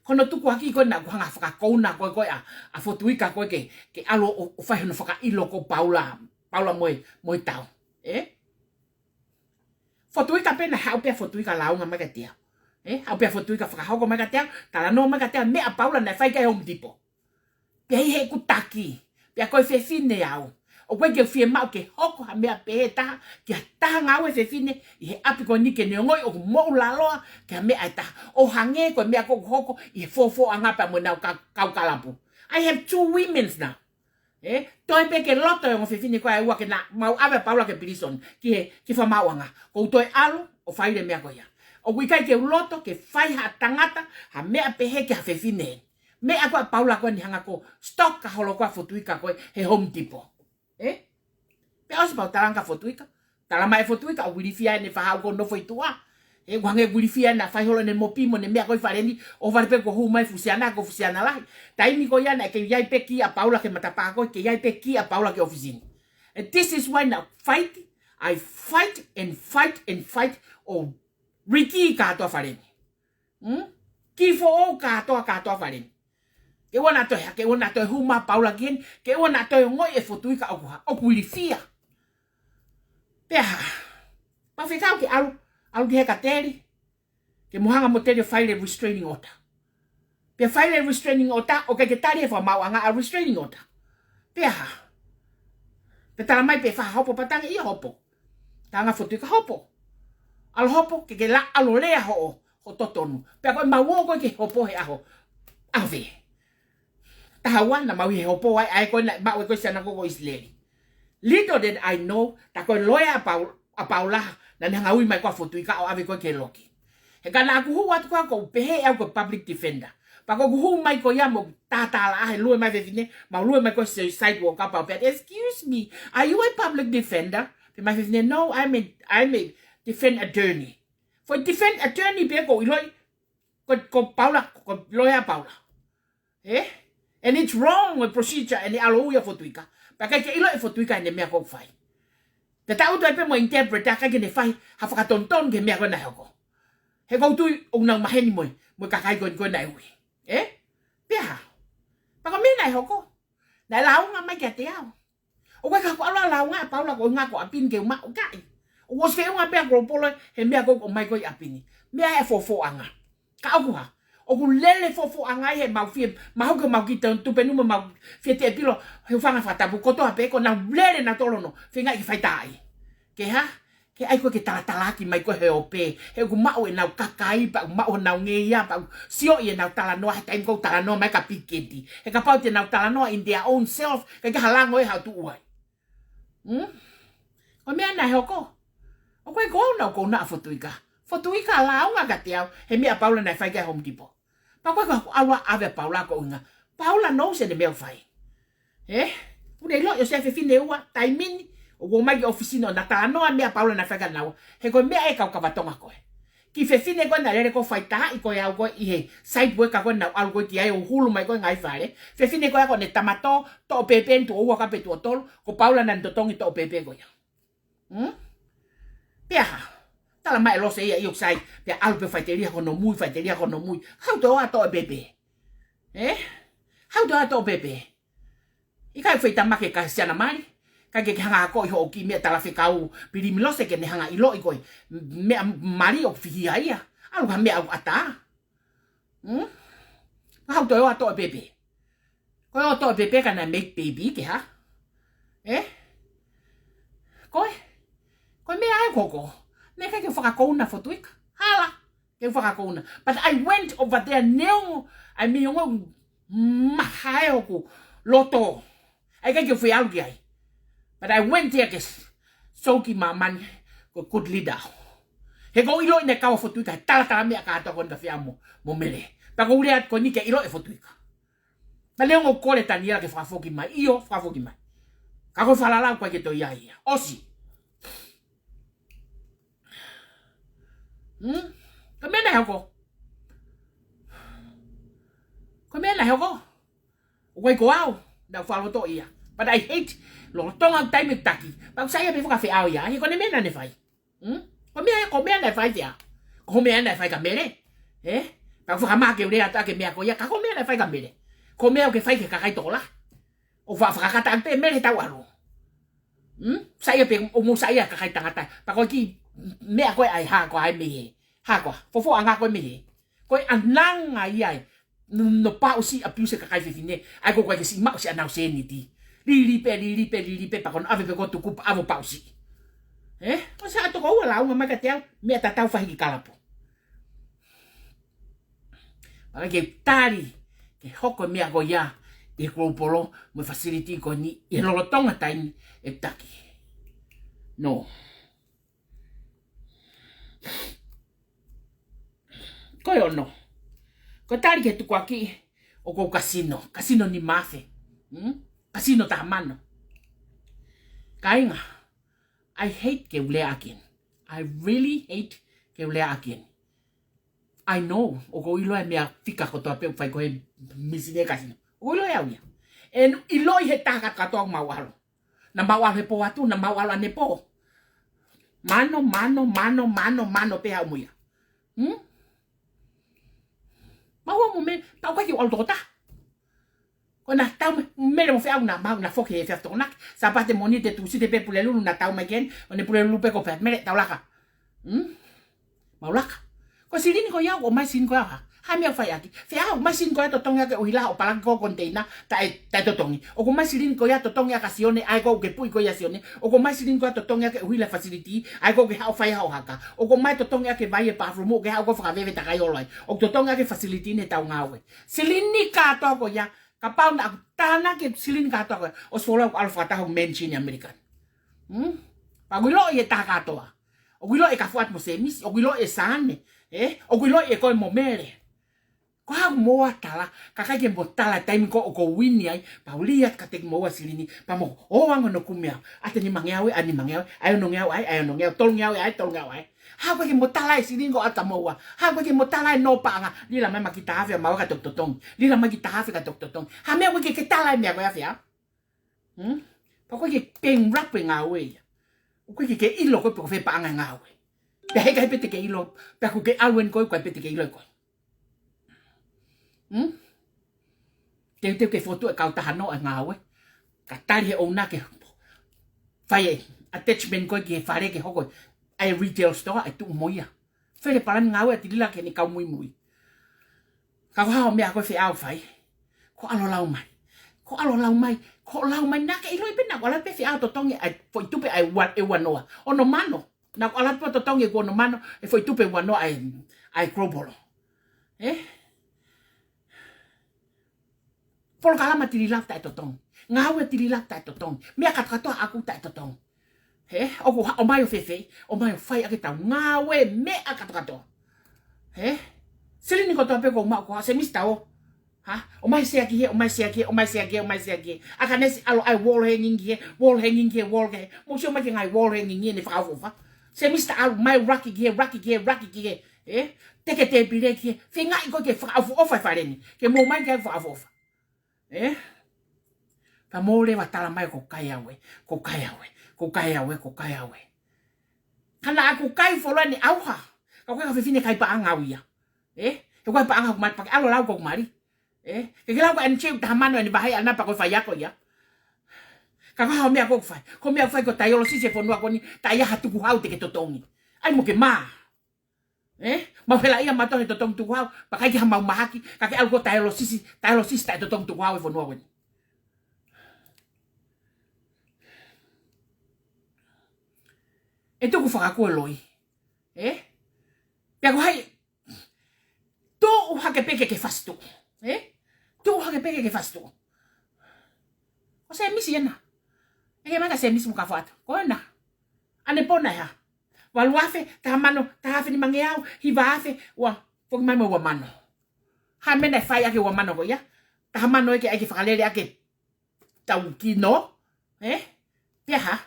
Ko hono tukuakiʻi ko ē naʻa ku hanga fakakouna ko ē ko ē ʻa, ʻa Fotuika ko ē ke, ke ʻalu ʻo, ʻo fai hono fakaʻilo ko Paula, Paula mo e, mo e tau. Ē? Fotuika pē naʻe haʻu pē ʻa Fotuika lāunga mai kiate au. Ē? Haʻu pē ʻa Fotuika fakahoko mai kiate au, talanoa mai kiate au, meʻa ʻa Paula naʻe fai ki ai Home Depot. Pea ʻi heʻeku taki, pea ko e fefine au. ʻOku ʻikai ke u fiemaʻu ke hoko ha meʻa pehē ʻe taha, ki ha taha ngāue fefine, ʻi he ʻapi ko eni ke ne ongoʻi ʻoku moʻulaloa, ki ha meʻa ʻe taha. ʻO hangē ko e meʻa ko ē ʻoku hoko, ʻi he fofoʻanga pea mo ʻenau ka-, kau kalapu. I have two women's now. Ē, toe pē ke loto e ongo fefine ko ē ʻe ua ke na mau ʻave ʻa Paula ki he pilīsone, ki he, ki he fakamaauʻanga. Ko u toe ʻalu, ʻo fai e meʻa ko ia. ʻOku ʻikai ke u loto, ke fai ha tangata, ha meʻa pehē ki ha fefine. Meʻa ko ē ʻa Paula ko eni hanga ko ē stock ka holo ko ē ʻa Fotuika ko ē he Home Depot. Ē? Pea ʻosi pea u talanga kia Fotuika. Talamai ʻe Fotuika ʻoku ilifia ʻene faʻahi ko ē ʻoku nofo ʻi tuʻa. Ē, ʻoku hangē ʻoku ilifia ʻena faiholo ʻene mopi mo ʻene meʻa ko ē ʻi fale ni. ʻO fale pē kuo hū mai e fuʻu siana, ko e fuʻu siana lahi. Taimi ko ia naʻe kei ʻi ai pē kī ʻa Paula ki he matapā ko ē, kei ʻi ai pē kī ʻa Paula ki he ʻōfisi ni. And this is why naʻa ku fight, I fight and fight and fight ʻo riki kātoa fale ni. Hmm? Kī foʻou kātoa, kātoa fale ni. Ke ʻoua naʻa toe, ke ʻoua naʻa toe hū mai ʻa Paula ki heni, ke ʻoua naʻa toe ongoʻi ʻe Fotuika ʻoku hā, ʻoku ilifia. Pea hā? Pea fekau ke ʻalu, ʻalu ki he kateli, ke mo hanga mo teli ʻo fai e restraining order. Pea fai e restraining order, ʻoku ʻikai ke tali ʻe he fakamaauʻanga ʻa e restraining order. Pea hā? Pea talamai pē fai ha hopo, pea tangi ia hopo. Talanga ʻe Fotuika hopo. ʻAlu hopo, ke ke la ʻalu ʻo lea hoʻo, hoʻo totonu. Pea ko ʻemau ō ko ē ki he hopo he ʻaho. ʻAho fē? Taha ua naʻa mau ʻi he hopo ai, ʻa ē ko ē naʻe maʻu ʻe he ko ē siana ko ē ko ʻIsileli. Little did I know, tā ko e loea ʻa Pau-, ʻa Paula, naʻa ne hanga ui mai ko ē ʻa Fotuika ʻo ʻave ko ē ki he loki. He ka naʻa ku hū atu ko ē ʻoku ou pehē au ko e public defender. Pea ko ʻeku hū mai ko ia mo tātālaʻa he lue mai e fefine, mau lue mai ko ē he sidewalk ʻo kapau pē, "Excuse me, are you a public defender?" Pehē mai e fefine, "No, I'm a, I'm a defense attorney." Foʻi defense attorney pē ʻoku ou ʻiloʻi, ko, ko Paula, ko e loea ʻa Paula. Ē? And it's wrong e procedure ʻene ʻalu ʻo ui ʻa Fotuika. Pea ʻikai ke ʻilo ʻe Fotuika ʻene meʻa ʻoku fai. Pea tangutu ai pē mo e interpreter kae ʻikai ke ne fai ha fakatonutonu ki he meʻa ko ē naʻe hoko. He ʻoku ou tui ʻoku nau maheni mo e, mo e kakai ko eni ko ē naʻe ui. Ē? Pea hā? Pea ko e meʻa naʻe hoko. Naʻe lāunga mai kiate au. ʻOku ʻikai ke u ʻalu ʻo lāunga ʻa Paula ko e ʻuhinga ko ʻapi ni ke u maʻu, ʻikai. ʻOku ʻosi feʻunga pē ʻa Global he meʻa ko ē ʻoku ʻomai ko ē ʻi ʻapi ni. Meʻa ʻa e fofoʻanga. Ka ʻoku hā? ʻOku lele fofoʻanga ʻi heʻemau fie, mahalo ko ʻemau kiʻi tupenumē, mau fie teʻepilo, he ʻoku fanga fakatapu kotoa pē ko ʻenau lele nautolu ʻo feingaʻi ke fai taaʻi. Ke hā? Ke ʻai ko ē ke talatalaaki mai ko ē he ope, he ʻoku maʻu ʻenau kakai, pea ʻoku maʻu honau ngeia, pea ʻoku sioʻi ʻenau talanoa, he taimi ko ē ʻoku talanoa mai ka piketi. He kapau te nau talanoa in their own self, ʻikai ke ʻi ai ha lango ʻe haʻu tuʻu ai. Hmm? Ko e meʻa naʻe hoko. ʻOku ʻikai ko au naʻa ku kouna ʻa Fotuika. Fotuika lāunga kiate au, he meʻa ʻa Paula naʻe fai ki ai Home Depot. Pea ko e ka ʻalu ʻo ʻave ʻa Paula ko e ʻuhinga. Paula knows ʻene meʻa ʻoku fai. Ē? ʻOku ne ʻilo ʻosi ʻa e fefine ʻe ua, taimi ni, ʻoku ō mai ki he ʻōfisi ni ʻo na talanoa meʻa ʻa Paula naʻe fai kia naua. He ko e meʻa ʻa e kau kava Tonga ko ē. Kiʻi fefine ko ē naʻe lele ko ē ʻo fai taaʻi ko ē au ko ē ʻi he site worker ko ē naʻa ku ʻalu ko ē ki ai ʻo hulu mai ko ē ngaahi fale. Fefine ko ē ko ʻene tama tō, toʻo pēpē ʻi tuʻo ua kae pē tuʻo tolu, ko Paula naʻa ne totongi toʻo pēpē ko ia. Hmm? Pea hā? Talamai ʻe Lose ia ʻoku sai, pea ʻalu pē ʻo faʻiteliha ki hono mui, faʻiteliha ki hono mui. Haʻu toe ʻo toʻo e pēpē. Ē? Haʻu toe ʻo toʻo e pēpē. ʻIkai fai tamake ka siana mali. Ka ke hanga ko ē ʻo hoʻo kiʻi meʻa talafekau pilimi Lose ke ne hanga ʻiloʻi ko e meʻa mali ʻoku fihi ai ia. ʻAlu ha meʻa ʻoku ʻatā. Hmm? Haʻu toe ʻo toʻo e pēpē. Ko e ʻo toʻo e pēpē ka naʻe make baby ke hā? Ē? Ko e, ko e meʻa ʻe hoko, naʻe ʻikai ke fakakouna Fotuika. Hala ke fakakouna. But I went over there neongo ʻa e meʻa ʻoku maha ai hoku loto. ʻIkai ke u fie ʻalu ki ai. But I went there ke s-, show ki māmani ko e good leader. He ʻoku ou ʻiloʻi naʻe kau ʻa Fotuika he talatala meʻa kātoa ko eni ka fea mo, mo Mele. Pea ʻoku ou lea atu ko eni ke ʻiloʻi ʻe Fotuika. Pea neongo ʻoku kole Taniela ke fakafoki mai. ʻIo, fakafoki mai. Ka ko e falala ʻoku ʻikai ke toe ʻi ai ia. ʻOsi. Hmm? Ko e meʻa naʻe hoko. Ko e meʻa naʻe hoko. ʻOku ʻikai ko au, naʻa ku fakalotoʻi ia. But I hate, lolotonga ʻeku taimi ʻeku taki. Pea ʻoku saiʻia pē fakafeʻao ia. He ko ʻene meʻa naʻa ne fai. Hmm? Ko e meʻa, ko e meʻa naʻe fai fea. Ko e meʻa naʻe fai kia Mele. Eh? Pea ʻoku fakamā ke u lea atu ʻa e meʻa ko ia. Ka ko e meʻa naʻe fai kia Mele. Ko e meʻa ʻoku ke fai ki he kakai tokolahi. ʻOku fa-, fakakata pē Mele tau ʻalu. Hmm? Saiʻia pē ʻoku mou saiʻia kakai tangata. Pea ko e kiʻi meʻa ko ē ʻa e hā ko ā ʻa e meʻa. Hā ko ā, fofoʻanga ko ē meʻa. Ko e ʻananga ia ē. No, no paʻusi abuse kakai fefine. ʻA ia ko e ʻikai ke siʻi maʻu siʻa nau sēniti. Lili pē, lili pē, lili pē, pea ko hono ʻave pē ko e tuku pea ʻave paʻusi. Eh? ʻOsi ʻa e toko ua lāunga mai kiate au, meʻa tatau fai ki kalapu. Pea ʻikai ke tali, ke hoko e meʻa ko ia, ʻi he Global, mo e facility ko eni, ʻi he lolotonga taimi ʻeku taki. No. Ko e ono. Ko e tali ki he tukuakiʻi ʻoku ou kasino. Kasino nima afe. Hmm? Kasino taha mano. Kāinga, I hate ke u lea again. I really hate ke u lea again. I know, ʻoku ou ʻiloʻi e meʻa fika kotoa pē ʻoku fai ko ē he mīsini kasino. ʻOku ou ʻiloʻi au ia. ʻE ʻiloʻi he taha kātoa ʻoku mau ʻalu. Naʻa mau ʻalu he pō atu, naʻa mau ʻalu ʻanepō. Mano, mano, mano, mano, mano pē haʻu mo ia. Hmm? Mau ō mo Mele, pea ʻoku ʻikai ke u ʻalu toko taha. Ko ʻena tau mai, Mele mo feʻau naʻa mau, naʻa foki he efiafi Tokonaki. Sāpate, Mōnite, Tūsite pē Pulelulu naʻa tau mai ki heni, ʻo ne Pulelulu pē ko Pat Mele, tau laka. Hmm? Mau laka. Ko e silini ko ia, ʻomai silini ko ia ha. Hā e meʻa ʻoku fai ʻaki. Feʻau, ʻomai silini ko ia totongi ʻaki ʻo hila ʻo palaki ko e konteina, taʻe, taʻe totongi. ʻOku ʻomai silini ko ia totongi ʻaki ʻa Sione, ʻa ia ko ē ʻoku ke puʻi ko ia ʻa Sione. ʻOku ʻomai silini ko ia totongi ʻaki ʻo hila e facility, ʻa ia ko ē ʻoku ke haʻu ʻo fai haʻo haka. ʻOku ʻomai totongi ʻaki e vai e bathroom, ʻoku ke haʻu ko ē ʻo fakaveve takai ʻo loi. ʻOku totongi ʻaki e facility ʻi he taungāue. Silini kātoa ko ia, kapau naʻa ku tānaki e silini kātoa ko ia, ʻosi fuoloa ʻoku ʻalu fakataha hoku mansion ʻi ʻAmelika ni. Hmm? Pea ʻoku ʻiloʻi e taha kātoa. ʻOku ʻiloʻi ʻe Kafuati mo Sēmisi, ʻoku ʻiloʻi ʻe Sane, eh? ʻOku ʻiloʻi ʻe koe mo Mele. Ko e hā ʻoku mou ʻatā, kae ʻikai ke mou tala e taimi ko ē ʻoku ou ʻi ai, pea u lea atu kiate kimoua silini, pea mou ō ange ʻo kumi au. ʻA e nimangeau ē, ʻa e nimangeau ē, ʻa e onongeau ē, ʻa e onongeau, tolungeau ē, ʻa e tolungeau ē. Hā ʻoku ʻikai ke mou tala e silini ko ē ʻa kimoua. Hā ʻoku ʻikai ke mou tala e nō paʻanga. Lila mai ma ki taha afe ʻa maua ka toki totongi. Lila mai ki taha afe ka toki totongi. Hā e meʻa ʻoku ʻikai ke ke tala e meʻa ko ia fea. Hmm? Pea ʻoku ʻikai ke peng rap e ngāue ia. ʻOku ʻikai ke ke ʻilo koe pe ko fē paʻanga e ngāue. Pea heʻikai pē te ke ʻilo, pea ʻoku ke ʻalu eni koe, ʻoku ʻikai pē te ke ʻilo ʻe koe. Hmm? Teuteu ke fotu e kautaha noa e ngāue. Ka tali he ʻouna ke fai e attachment ko ē ki he fale ke hoko ai e retail store ʻe tuʻu mo ia. Fele palani ngāue ʻa Tilila ki heʻene kau muimui. Ka ko e hā hoʻo meʻa ko ē fea ʻoku fai. Ko e ʻalu ʻo lau mai. Ko e ʻalu ʻo lau mai. Ko e lau mai naʻa ke ʻiloʻi pē naʻa ku ʻalu pē fea ʻo totongi ʻa e foʻi tupe ʻa e ua, ʻe ua noa. Ono mano. Naʻa ku ʻalu pē ʻo totongi ʻe ua noa mano, e foʻi tupe ʻe ua noa ʻa e, ʻa e Global. Eh? Polokalama Tilila taʻe totongi. Ngāue Tilila taʻe totongi. Meʻa kātoa kātoa ʻaku taʻe totongi. He, ʻoku ha-, ʻomai ʻo fēfē, ʻomai ʻo fai ʻaki ʻetau ngāue meʻa kātoa kātoa. He, silini kotoa pē ʻoku ou maʻu ko ā, Sēmisi tau. Hā, ʻomai sea ki hē, ʻomai sea ki hē, ʻomai sea ki hē, ʻomai sea ki hē. ʻAkanesi ʻalu ʻai wall hanging ki hē, wall hanging ki hē, wall ki hē. Mou sio mai ki he ngaahi wall hanging ʻi heʻene fakaʻofoʻofa. Sēmisi tau ʻalu mai raki ki hē, raki ki hē, raki ki hē. He, teke tēpile ki hē. Feingaʻi koe ke fakaʻofoʻofa e fale ni. Ke mou ō mai ke fakaʻofoʻofa. Eh? Ka mou leva tala mai ko kai au ē, ko kai au ē, ko kai au ē, ko kai au ē. Ka naʻa ku kai fuoloa ʻene ʻauha. Ka ko e kau fefine kai paʻanga au ia. Eh? He ko e paʻanga ʻoku mali pea ke ʻalu ʻo lau ko ʻeku mali. Eh? Ke ke lau ko ʻene cheu taha mano ʻene vahe ʻana pea ko e faiako ia. Ka ko e hā hoʻo meʻa ʻoku fai. Ko e meʻa ʻoku fai ko e taiolosisi e fonua ko eni, taʻe ʻi ai ha tukuhau te ke totongi. ʻAi mo ke mā. Eh? Mau hela ia mautolu he totongi tukuhau, pea ʻikai ke ha mau mahaki, ka ke ʻalu ko ē taiolosisi, taiolosisi taʻe totongi tukuhau e fonua ko eni. ʻE tuku fakakū e loi. Ē? Pea ko hai, tuʻu hake pē ke ke fasi tuʻu. Ē? Tuʻu hake pē ke ke fasi tuʻu. Ko Sēmisi ena. ʻEke mai kia Sēmisi mo ka foʻatu. Ko ena. ʻAne pona ʻe hā. Valu afe, taha mano, taha afe nimangeau, hiva afe, ua, foki mai mo ua mano. Hā e meʻa naʻe fai ʻaki e ua mano ko ia. Taha mano ʻe ke ʻai ke fakalele ʻaki e tau kino, ē? Pea hā?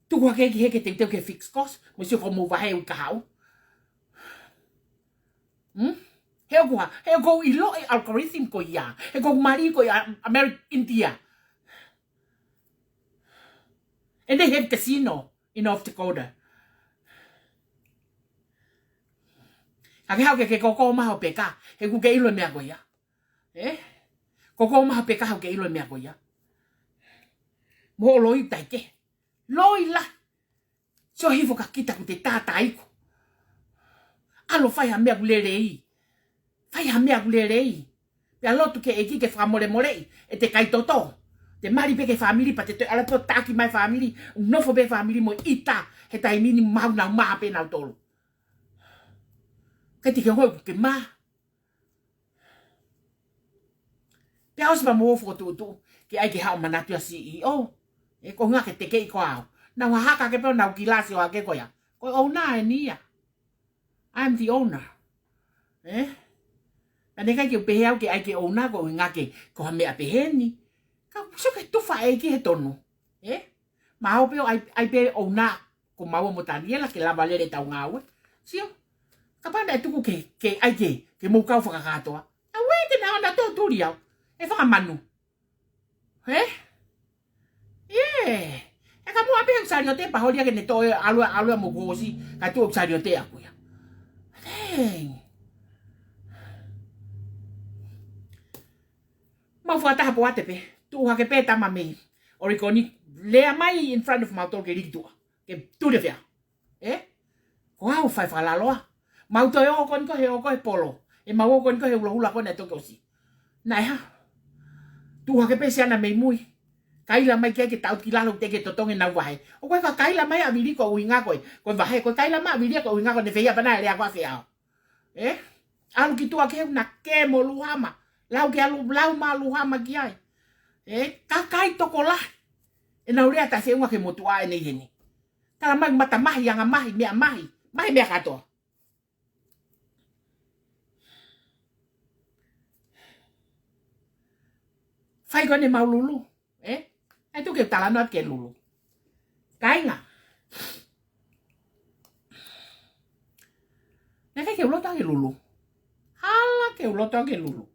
Tuku hake ki he ke teuteu ke fix cost, mo sio ko mou vahe ui ka hau. Hmm? He ʻoku hā, he ʻoku ou ʻilo e algorithm ko ia, he ʻoku ou mali ko ia America, India. And they have casino in North Dakota. Ka ke hau ke ke koko maho peka, he ʻoku ke ʻilo e meʻa ko ia. Ē? Koko maho peka hau ke ʻilo e meʻa ko ia. Mo loi taike. Loi la. Sio hifo ka kita ku te tātaiku. ʻAlu fai ha meʻa ʻoku lelei. Fai ha meʻa ʻoku lelei. Pea lotu ke ʻEiki ke fakamolemoleʻi ʻete kai toto. Te mali pē ke fāmili pea te toe ʻalu pē ʻo taki mai fāmili. Nofo pē fāmili mo ʻita he taimi ni mau nau maha pē nautolu. Kai te ke ngoi ke maha. Pea ʻosi pea mou fokotuʻutuʻu ke ʻai ke haʻu manatu ia C E O. Ē, ko e ʻuhinga ke tekeʻi ko au. Nau hahaka ke pē ʻo nau kilasi ʻo ake ko ia. Ko e owner eni ia. I'm the owner. Ē? Ka naʻe ʻikai ke u pehē au ke ʻai ke owner ko e ʻuhinga ke ko ha meʻa pehē ni. Ka sio ke tufa ʻEiki he tonu. Ē? Mahalo pē ʻo ʻai, ʻai pē owner ko maua mo Taniela ke lava lele ʻetau ngāue. Sio? Kapau naʻe tuku ke, ke ʻai ke, ke mou kau fakakātoa. ʻAuē te na ona tō tuli au. ʻE fakamanu. Ē? ʻIo. ʻE ka mua pē ʻeku saliote pea holi ake ne toʻo ʻalu, ʻalu mo kuo ʻosi, ka tuʻu ʻeku saliote ʻaku ia. Dang. Mau fakataha poate pē. Tuʻu hake pē tama mei ʻOlikoni, lea mai in front of mautolu ke liki tuʻa. Ke tuli fea. Ē? Ko au fai fakalaloa. Mau toe ō ko eni ko he ō ko he polo. ʻE mau ō ko eni ko he hulahula ko ena ʻe toki ʻosi. Naʻe hā. Tuʻu hake pē siana mei mui. Kaila mai ke ke tau ki lalo te ke totongi nau vahe. ʻO ko e ka kaila mai ʻa Vili ko e ʻuhinga ko e. Ko e vahe ko e kaila mai ʻa Vili ko e ʻuhinga ko e ne feia pana e lea ko a feao. Ē? ʻAlu ki tuʻa ke na ke mo Luhama. Lau ke ʻalu, lau ma Luhama ki ai. Ē? Kakai tokolahi. ʻE nau lea ta se unga ke motuʻa ʻene ʻi heni. Tala mai mata mahi, anga mahi, meʻa mahi. Mahi meʻa kātoa. Fai ko eni mau lulu. Ē? ʻAi tuku ke talanoa ke lulu. Kāinga. Naʻe ʻikai ke u loto ke lulu. Hala ke u loto ke lulu.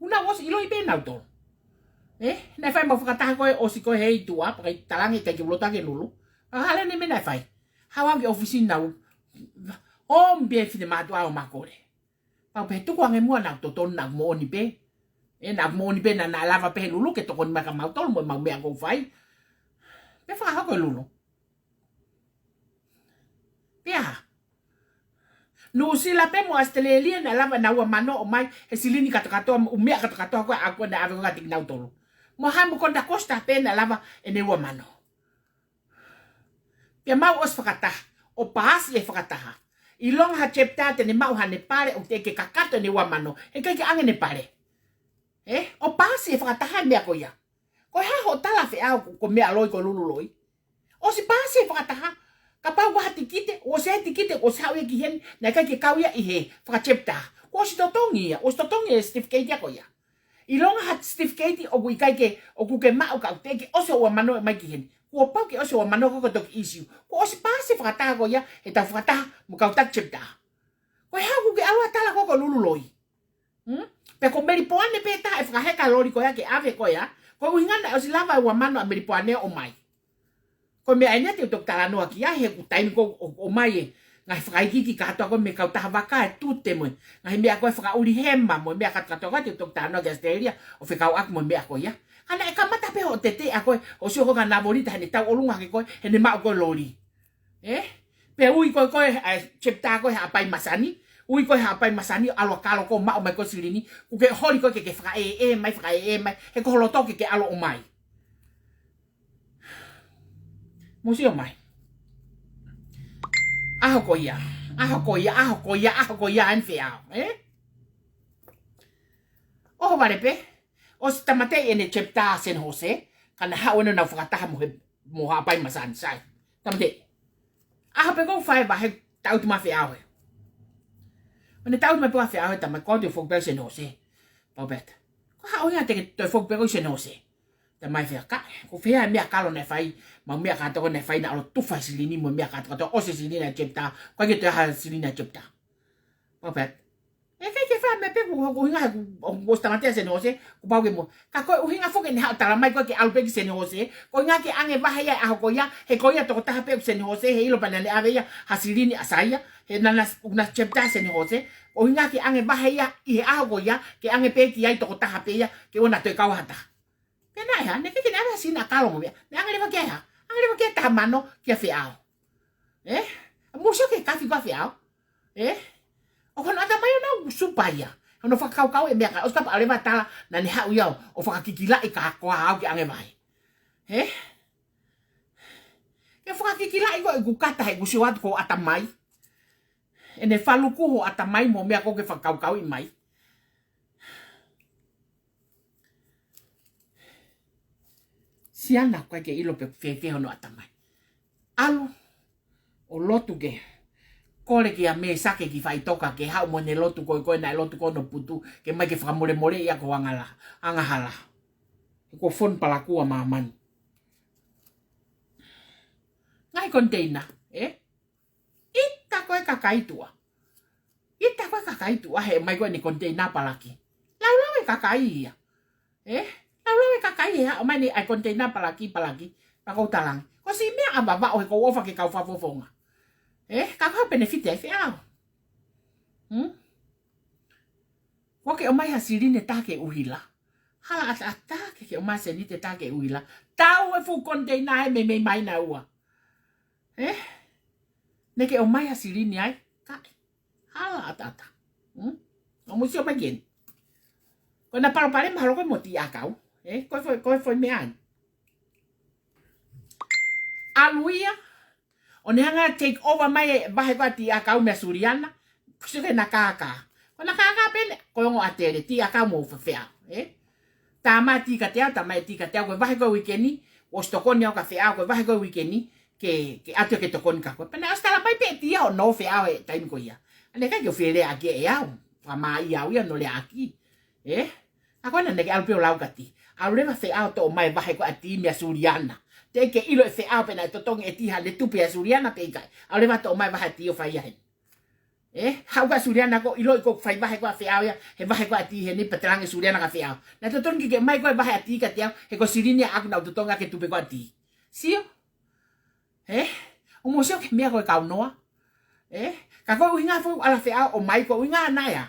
ʻOku nau ʻosi ʻiloʻi pē nautolu. Ē? Naʻe fai mau fakataha ko e ʻosi ko e he ʻi tuʻa, pea kai talange ʻikai ke u loto ke lulu. Pea hala eni meʻa naʻe fai. Haʻu au ki ʻōfisi naʻa ku ō mei he finemātuʻa ʻo makole. Pau pē tuku ange muʻa naʻa ku totonu naʻa ku moʻoni pē. Ē, naʻa ku moʻoni pē naʻa, naʻa lava pē he lulu ke tokoni mai kia mautolu mo ʻemau meʻa ʻoku ou fai. Pea fakahoko e lulu. Pea. Nuʻusila pē mo ʻAositelēlia naʻe lava ʻena ua mano ʻo ʻomai he silini kātokātoa, ʻū meʻa kātokātoa ko ē ʻa ko ē naʻe ʻave ko ē kiate kinautolu. Mo Haʻa Moa Konitā Kositā pē naʻe lava ʻene ua mano. Pea mau ʻosi fakataha, ʻo paasi e fakataha. ʻIlonga ha chapter te ne maʻu haʻane pale ʻoku teʻeki ke kakato ʻene ua mano, he ʻikai ke ʻange ʻene pale. Ē? ʻO paasi e fakataha e meʻa ko ia. Ko e hā hoʻo tala fēfē au ko, ko e meʻa loi ko e lulu loi. ʻOsi paasi e fakataha, kapau ʻoku ʻi ai ha tikite, ʻosi ʻi ai e tikite, ʻosi haʻu ia ki heni, naʻe ʻikai ke kau ia ʻi he fakachapter. Kuo ʻosi totongi ia, ʻosi totongi e certificate ia ko ia. ʻIlonga ha certificate ʻoku ʻikai ke, ʻoku ke maʻu ka ʻoku teʻeki ke ʻosi hoʻo ua mano ʻomai ki heni. Kuo pau ke ʻosi hoʻo ua mano ko ē ke toki ʻisiu. Kuo ʻosi paasi e fakataha ko ia, heʻetau fakataha mo e kau taki chapter. Ko e hā ʻoku ke ʻalu ʻo tala ko ē ko e lulu loi. Hmm? Pea ko Melipoane pē taha ʻe fakaheka loli ko ia ke ʻave ko ia. Ko e ʻuhinga naʻe ʻosi lava e ua mano ʻa Melipoane ʻo ʻomai. Ko e meʻa eni ia te u toki talanoa ki ai, he ʻoku taimi ko ē ʻo, ʻomai e ngaahi fakaikiiki kātoa ko ē mei he kautaha vaka e tute mo e ngaahi meʻa ko ē fakaʻuli hema mo e meʻa kātoa kātoa ko ē te u toki talanoa ki ʻAositelēlia ʻo fekauʻaki mo e meʻa ko ia. Ka naʻe kamata pē hoʻo teteʻa ko ē, ʻo sio ko ē kia Navolita heʻene tauʻolunga hake ko ē, heʻene maʻu ko ē loli. Ē? Pea ui ko ē ko ē, ē, chapter ko ē Haʻapai Masani, ui ko ē Haʻapai Masani, ʻalu ʻo kalo ko ē maʻu mai ko ē silini, ʻoku ke holi ko ē ke ke fakaʻeʻe mai, fakaʻeʻe mai, he ko ho loto ke ke ʻalu ʻo ʻomai. Mou sio mai. ʻAho ko ia, ʻaho ko ia, ʻaho ko ia, ʻaho ko ia ʻa e feʻao, ē? ʻOhovale pē, ʻosi tāmateʻi ʻene chapter San Jose, ka naʻe haʻu ʻo nau fakataha mo he, mo Haʻapai mo Sanisai. Tāmateʻi. ʻAho pē ʻoku fai vahe, tau atu mai feʻao ē. ʻO ne tau atu mai pē feʻao ē, tama ko te foki pē San Jose. Pau pē ʻe ia. Ko e hā ʻuhinga te ke toe foki pē ko San Jose? Tama ē, fēfē, ko e hā e meʻa kalo naʻe fai, mo e meʻa kātoa naʻe fai naʻa ʻalu ʻo tufa silini mo e meʻa kātoa, ʻosi silini ʻa e chapter, ko e ke toe ha silini ʻa e chapter. Pau pē ʻe ia. ʻIkai ke fai meʻa pē ko, ko e ʻuhinga he kuo, kuo ʻosi tāmateʻi ʻa San Jose, kuo pau ke mo. Ka ko e ʻuhinga foki ʻene haʻu ʻo tala mai ko e ke ʻalu pē ki San Jose, ko e ʻuhinga ke ʻange vahe ia ʻaho ko ia, he ko ia tokotaha pē ʻoku San Jose, he ʻilo pē naʻa ne ʻave ia ha silini ʻa Saia, he naʻa na, na chapter San Jose, ko e ʻuhinga ke ʻange vahe ia ʻi he ʻaho ko ia, ke ʻange pē ki ai tokotaha pē ia, ke ʻoua naʻa toe kau ha taha. Pea naʻe hā, naʻe ʻikai ke ne ʻave ha silini ʻa kalo mo e meʻa, naʻe ʻange leva ki ai ha, ʻange leva ki ai taha mano kia feʻao. Ē? Mou sio ki he kafi ko ē ʻa feʻao. Ē? ʻOku hono ʻatamai ʻoku nau supa ia. Hono fakakaukau e meʻa ka, ʻosi kapau ʻalu leva ʻo tala, naʻa ne haʻu ia ʻo, ʻo fakakikilaʻi ka ko au ke ʻange vahe. Ē? Ke fakakikilaʻi ko e ʻeku kata he kuo sio atu ko e ʻatamai. ʻEne faluku ho ʻatamai mo e meʻa ko ē ke fakakaukauʻi mai. Siana, ʻoku ʻikai ke ʻilo pe fēfē hono ʻatamai. ʻAlu ʻo lotu ke kole kia Mē Sake ki Faʻitoka ke haʻu mo ʻene lotu ko ē, ko ē naʻe lotu ko ē ʻo putu, ke ʻomai ke fakamolemoleʻi ʻa e ko e angahala, angahala. He ko e fonu palakū ʻa māmani. Ngaahi koniteina, ē? ʻIta ko e kakai tuʻa. ʻIta ko e kakai tuʻa he ʻomai ko ē ʻene koniteina palaki. Laulau e kakai ia. Ē? Laulau e kakai ia, ʻomai ʻene ʻai koniteina palaki, palaki. Pea ʻoku ou talaange, ko e siʻi meʻa ʻa Vavaʻu he ʻoku ou ʻofa ki he kau fakafofonga. Ē? Ka ko e hā e penefiti ai feʻao? Hmm? Kuo ke ʻomai ha silini ʻe taha ki he ʻuhila. Hala ʻataʻatā ke ke ʻomai ha sēniti ʻe taha ki he ʻuhila. Tau e fuʻu koniteina ē meimei mai naua. Ē? Naʻa ke ʻomai ha silini ai, kae. Hala ʻataʻatā. Hmm? ʻO mou sio mai ki heni. Ko ʻena palopalema holo ko ē mo Tiʻakau. Ē? Ko e foʻi, ko e foʻi meʻa eni. ʻAlu ia, ʻo ne hanga ʻo take over mai e vahe ko ē ʻa Tiʻakau meia Suliana, kusi ke na kākā. Ko na kākā pē eni, ko e ongo ʻatele, Tiʻakau mo Fefeʻao, ē? Tama Tikateu, tama Tikateu, ko e vahe ko ē uike ni, ʻosi tokoni au kia Feʻao, ko e vahe ko ē uike ni, ke, ke ʻatu ke tokoni kia koe. Pea naʻe ʻosi tala mai pē ʻe Tia ʻo nofo ʻa Feʻao he taimi ko ia. ʻA ia naʻe ʻikai ke u fie lea ʻaki ʻe au, pea maʻa au ia ʻo lea ʻaki. Ē? Ka ko ena naʻa ke ʻalu pē ʻo lau kia Ti. ʻAlu leva Feʻao ʻo toʻo mai e vahe ko ē ʻa Ti meia Suliana. Teʻeki ke ʻilo ʻe Feʻao pe naʻe totongi ʻe Ti ha letupe ʻa Suliana pe ʻikai. ʻAlu leva ʻo toʻo mai e vahe ʻa Ti ʻo fai ia heni. Ē? Haʻu kia Suliana ʻo ʻiloʻi ʻoku fai vahe ko ē ʻa Feʻao ia, he vahe ko ē ʻa Ti heni pea talaange ʻe Suliana kia Feʻao. Naʻe totongi ke ke ʻomai koe e vahe ʻa Ti kiate au, he ko e silini ʻaʻaku naʻa ku totongi ʻaki e tupe ko ē ʻa Ti. Sio? Ē? ʻOku mou sio ki he meʻa ko ē kau noa. Ē? Ka ko e ʻuhinga foki ʻoku ʻalu ai Feʻao ʻo ʻomai ko e ʻuhinga naʻe hā?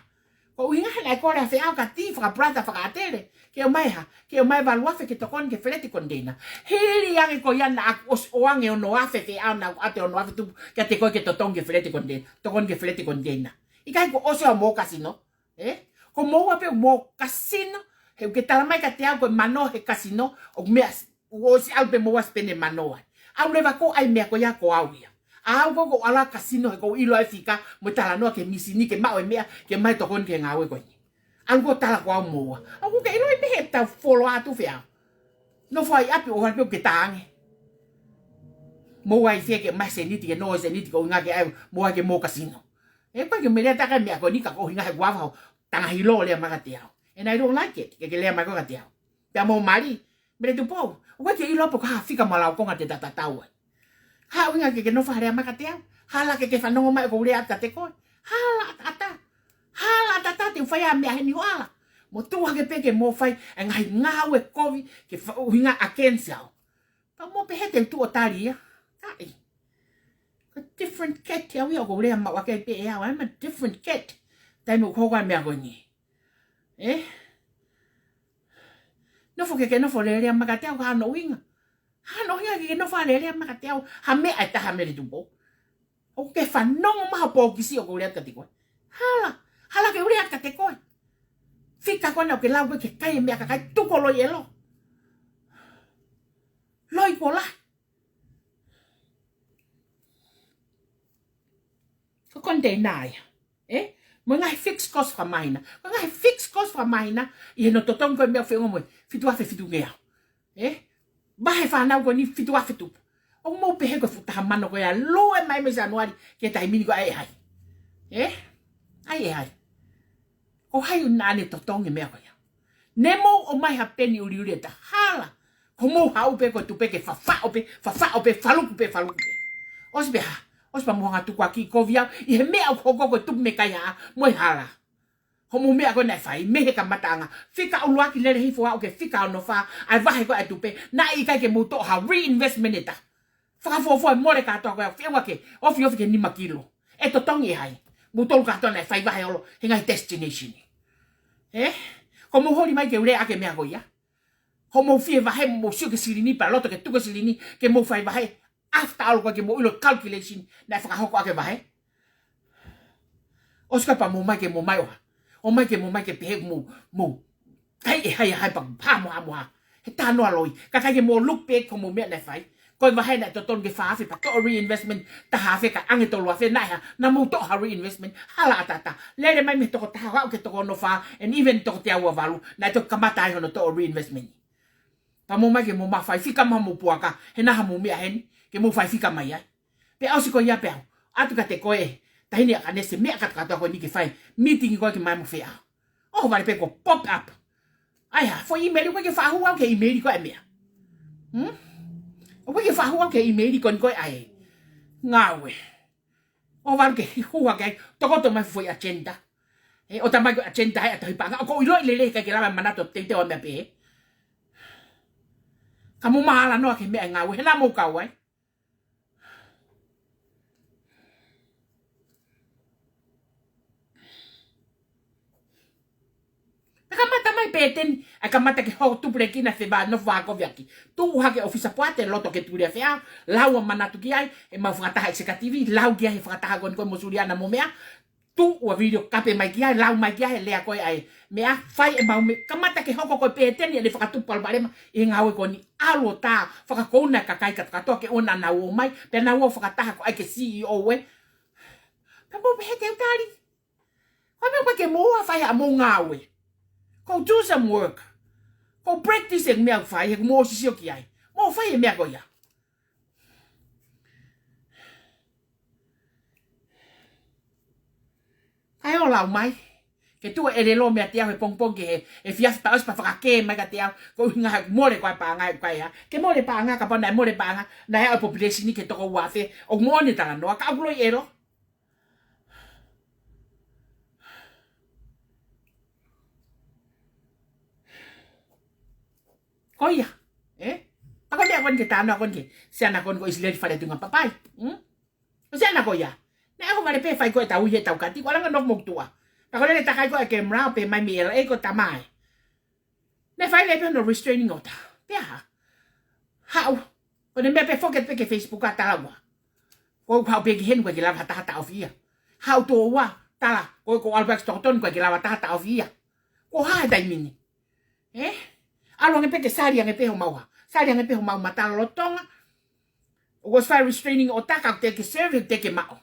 Ko e ʻuhinga he naʻe kole ʻa Feʻao kia Ti fakaplata fakaʻatele. Ke ʻomai e hā? Ke ʻomai e valu afe ke tokoni ki he feleti koniteina. Hili ange ko ia naʻa ku ʻosi ʻoange e ono afe Feʻao, naʻa ku ʻoatu e ono afe tupu kiate koe ke totongi ki he feleti koniteina. Tokoni ki he feleti koniteina. ʻIkai kuo ʻosi hoʻomou kasino. Ē? Ko moua pē hoʻomou kasino. He ʻoku ke tala mai kiate au ko e mano he kasino. ʻOku meʻa ʻosi ʻalu pē moua ʻo spend e mano ai. ʻAlu leva ʻo ʻai e meʻa ko ia ko au ia. ʻA au ko ē ʻoku ou ʻalu ʻo kasino he ʻoku ou ʻilo e fika mo e talanoa ki he mīsini ke maʻu e meʻa ke ʻomai e tokoni ki he ngāue ko eni. ʻAlu ʻo tala ko au moua. ʻOku ke ʻiloʻi pē he tau folo atu Feʻao. Nofo ai ʻapi ʻo hali pē ʻoku ke tā ange. Moua ʻi fē ke ʻomai e sēniti ke nō e sēniti ko e ʻuhinga ke ʻai moua ke mou kasino. Ē, ko e ke mele taka e meʻa ko eni ka ko e ʻuhinga he kuo ʻave ho tangahilo ʻo lea mai kiate au. And I don't like it. Ke ke lea mai ko ē kiate au. Pea mo Mali, Mele Tupou, ʻoku ʻikai ke ʻilo pe ko e hā e fika mo e laukonga te ta tatau ai. Hā e ʻuhinga ke ke nofo ʻo lea mai kiate au? Hala ke ke fanongo mai ʻoku ou lea atu kiate koe. Hala ʻataʻatā. Hala ʻataʻatā te u fai ʻa e meʻa heni ʻo ʻalu. Mou tuʻu hake pē ke mou fai e ngaahi ngāue kovi ke fa-, ʻuhinga against au. Pea mou pehē te u tuʻu ʻo tali ia. Kae. Ko e different cat au ia, ʻoku ou lea maʻu ʻaki ai pē ʻe au. I'm a different cat. Taimi ʻoku hoko ai e meʻa ko eni. Ē? Nofo ke ke nofo ʻo lea mai kiate au, ka ʻi ai hano ʻuhinga. Hano ʻuhinga ke ke nofo ʻo lea mai kiate au. Ha meʻa ʻe taha Mele Tupou. ʻOku ke fanongo mai hoʻo pōkisi ʻoku ou lea atu kiate koe. Hala, hala ke u lea atu kiate koe. Fika ko ena ʻoku ke lau ko ē ke kai e meʻa kakai, tuku e loi ʻelo. Loi kuo lahi. Ko e container ia. Ē? Mo e ngaahi fixed cost fakamāhina. Ko e ngaahi fixed cost fakamāhina ʻi heʻene totongi ko e meʻa feʻunga mo e fitu afe fitu ngeau. Ē? Vahe fānau ko eni fitu afe tupu. ʻOku mou pehē ko e fuʻu taha mano ko ia lue mai mei Sānuali ki he taimi ni ko e ʻai ʻe hai? Ē? ʻAi ʻe hai? Ko hai ʻoku ne totongi e meʻa ko ia? Ne mou ʻomai ha peni uliuli ʻe taha, hala. Ko hoʻomou haʻu pē ko e tupe ke fafaʻo pē, fafaʻo pē, faluku pē, faluku pē. ʻOsi pē hā? ʻOsi pea mou hanga ʻo tukuakiʻi kovi au ʻi he meʻa ʻoku hoko ko e tupu mei he kaihaʻa mo e hala. Hoʻomou meʻa ko ē naʻe fai mei he kamataʻanga, fika ʻuluaki lele hifo ʻo aʻu ki he fika ono fā, ʻa e vahe ko ē ʻa e tupe, naʻe ʻikai ke mou toʻo ha reinvestment ʻe taha. Fakafuofua e mole kātoa ko ē ʻoku feʻunga ke ofiofi ki he nima kilo. ʻE totongi ʻe hai? Moutolu kātoa naʻe fai vahe holo he ngaahi destination. Ē? Ko hoʻomou holi mai ke u lea ʻaki e meʻa ko ia? Hoʻomou fie vahe mo mou sio ki he silini pea loto ke tuku e silini ke mou fai vahe, after all ko ē ke mou ʻilo e calculation naʻe fakahoko ʻaki e vahe. ʻOsi ko ia pea mou ō mai ke mou ō mai ʻo hā? ʻOmai ke mou ō mai ke pehē ʻoku mou, mou kai ʻe hai ʻa hai pea hamohamoa. He talanoa loi. Ka ʻikai ke mou look back ki hoʻomou meʻa naʻe fai. Ko e vahe naʻe totonu ke fā afe pea toʻo reinvestment taha afe kae ʻange tolu afe, naʻe hā? Naʻa mou toʻo ha reinvestment. Hala ʻataʻatā. Lele mai mei he toko taha ʻo aʻu ki he toko ono fā, and even toko teau ua valu, naʻe toki kamata ai hono toʻo reinvestment. Pea mou ō mai ke mou mafai fika mai hoʻomou puaka, he naʻa hoʻomou meʻa heni, ke mou fai fika mai ai. Pea ʻosi ko ia pea u ʻatu kiate koe e taʻahine ʻa Kanese, meʻa kātoa kātoa ko eni ke fai meeting ko ē ke mai mo Feʻao. ʻOhovale pē ko e pop up. ʻAi hā, foʻi email ko ē ke faʻa hū au ki he email ko ē e meʻa. Hmm? ʻOku ke faʻa hū au ki he email ko eni ko ē ʻa e ngāue. ʻOhovale ke hū hake ai, tokoto mai foʻi agenda. Ē, ʻo tā mai ko e agenda ʻa e tohi paʻanga. ʻOku ou ʻiloʻi lelei he ʻikai ke lava e manatu ʻo teuteu ʻa e meʻa pehē. Ka mou mālōlō noa ki he meʻa e ngāue, he naʻa mou kau ai. Naʻe kamata mai pē ʻeni, ʻa e kamata ke hoko tupulekina e fevā nofo vākoviʻaki. Tuʻu hake ʻōfisa poate, loto ke tuli ʻa Feʻao, lau ʻa manatu ki ai, ʻemau fakataha executive, lau ki ai he fakataha ko eni ko ē mo Suliana mo meʻa, tuʻu ʻa video kape mai ki ai, lau mai ki ai, lea ko ē ʻa e meʻa, fai ʻemau meʻa, kamata ke hoko ko ē pē ʻeni ʻene fakatupu palopalema ʻi he ngāue ko eni, ʻalu ʻo tā, fakakouna e kakai kātoa kātoa ke ʻoua naʻa nau ō mai, pea nau ō fakataha ko ē ki he C E O ē. Pea mou pehē te u tali. Ko e meʻa ko ē ke mou ō ʻo fai haʻamou ngāue. Go do some work. Go practice e meʻa ʻoku fai, he ʻoku mou ʻosi sio ki ai. Mou fai e meʻa ko ia. Kae ʻoua ʻe lau mai. Ke tuʻu e ʻelelo meiate au he pongipongi ki he, he efiafi pea ʻosi pea fakakē mai kiate au. Ko e ʻuhinga he mole ko ē paʻanga ʻoku ʻikai ā. Ke mole paʻanga, kapau naʻe mole paʻanga, naʻe aʻu e population ni ki he toko ua afe. ʻOku moʻoni e talanoa, ka ʻoku loi ʻelo. Ko ia, ē? Pea ko e meʻa ko eni ke talanoa ko eni ki he siana ko eni ko ʻIsileli Faletunga Papai. Hmm? Ko e siana ko ia. Naʻe ʻohovale pē fai ko ē ʻetau ʻi he tau kati, ko e langa nofo motuʻa. Pea ko e lele takai ko ē e camera pē mai mei L A ko e tamai. Naʻe fai leva pē hono restraining order. Pea hā? Haʻu. Ko ʻene meʻa pē foki atu pē ki he Facebook ʻa talaua. Ko ʻeku haʻu pē ki heni ʻoku ʻikai ke lava ha taha taʻofi ia. Haʻu tō ua, tala, ko ʻeku ʻalu pē ki he tokotonu ʻoku ʻikai ke lava ha taha taʻofi ia. Ko e hā he taimi ni? Ē? ʻAlu ange pē ke sali ange pē homau hā. Sali ange pē homau mata lolotonga. ʻOku ʻosi fai restraining order ka ʻoku teʻeki serve, teʻeki maʻu.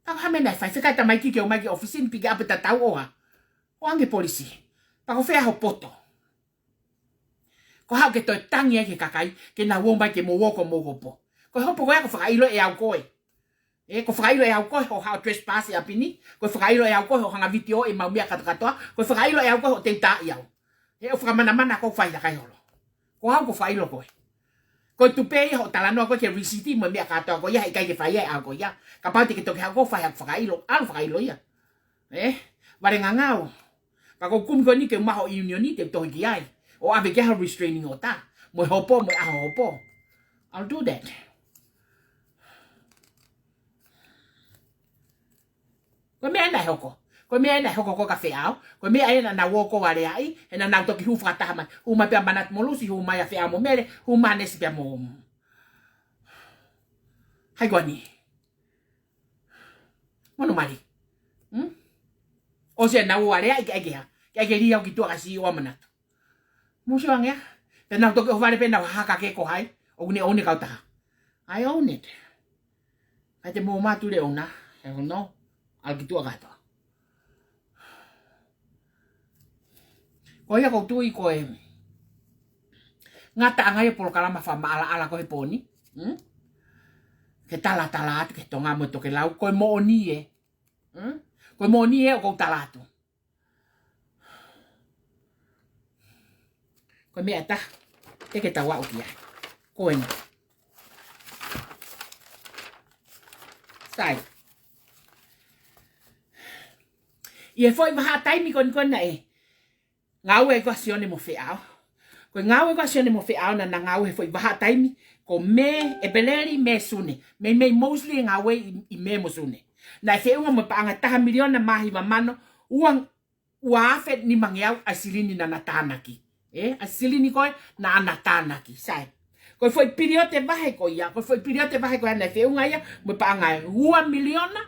Pea ko e hā e meʻa naʻe fai? Fekau e tamaiki ke ō mai ki he ʻōfisi ni, pick up e tatau ʻo hā? ʻOange polisi. Pea ko fē hoʻo poto? Ko e haʻu ke toe tangi ai ki he kakai, ke nau ō mai ke mou ō ki homou hopo. Ko e hopo ko ia ko e fakaʻilo ʻe au koe. Ē, ko e fakaʻilo ʻe au koe hoʻo haʻu ʻo trespass ʻi ʻapi ni. Ko e fakaʻilo ʻe au koe hoʻo hanga ʻo vitiō ʻemau meʻa kātoa kātoa. Ko e fakaʻilo ʻe au koe hoʻo teutā ʻi au. Ē, ʻo fakamanamana ko e fai ʻa e kakai holo. Ko au ko e fakaʻilo koe. Ko e tupe ia hoʻo talanoa ko ē ki he receipt mo e meʻa kātoa ko ia, he ʻikai ke fai ia ʻe au ko ia. Kapau te ke toki haʻu koe ʻo fai haʻaku fakaʻilo, ʻalu fakaʻilo ia. Ē, vale ngangau. Pea ko e kumi ko eni ke u maʻu e ʻiunioni te u tohi ki ai. ʻO ʻave ki ai ha restraining order. Mo e hopo, mo e ʻaho hopo. I'll do that. Ko e meʻa ē naʻe hoko. Ko e meʻa ē naʻe hoko ko ē kia Feʻao. Ko e meʻa ē naʻa nau ō ko ē ʻo aleaʻi. He naʻa nau toki hū fakataha mai. Hū mai pē ʻa Manatu mo Lusi, hū mai ʻa Feʻao mo Mele, hū mai ʻa Nesi pea mo Haikuani. Mono mali. Hmm? ʻOsi ʻenau ō aleaʻi ke ʻai ke hā? Ke ʻai ke lī au ki tuʻa ka C E O ʻa Manatu. Mou sio ange ā. Pea nau toki ʻohovale pē nau hahaka ke ko hai ʻoku ne own e kautaha. I own it. Kae te mou mātuʻaki own ā. Hell no. ʻAlu ki tuʻa kātoa. Ko ia ʻoku ou tui ko e ngataʻanga ia e polokalama fakamaʻalaʻala ko ē he pō ni. Hmm? Ke talatala atu ki he Tonga mo e tokelau, ko e moʻoni ē. Hmm? Ko e moʻoni ē ʻoku ou tala atu. Ko e meʻa ʻe taha, ʻe ke tau aʻu ki ai. Ko eni. Sai. ʻI he foʻi vahaʻa taimi ko eni ko ē naʻe ngāue ai ko ē ʻa Sione mo Feʻao. Ko e ngāue ko ē ʻa Sione mo Feʻao naʻa na ngāue he foʻi vahaʻa taimi ko Mē, ʻEpeleli, Mē, Sune. Meimei mostly e ngāue ʻi, ʻi Mē mo Sune. Naʻe feʻunga mo e paʻanga taha miliona mā hiva mano, ua, ua afe nimangeau ʻa e silini naʻa na tānaki. Ē, ʻa e silini ko ē naʻa na tānaki. Sai. Ko e foʻi piliote vahe ko ia, ko e foʻi piliote vahe ko ia naʻe feʻunga ia mo e paʻanga ua miliona,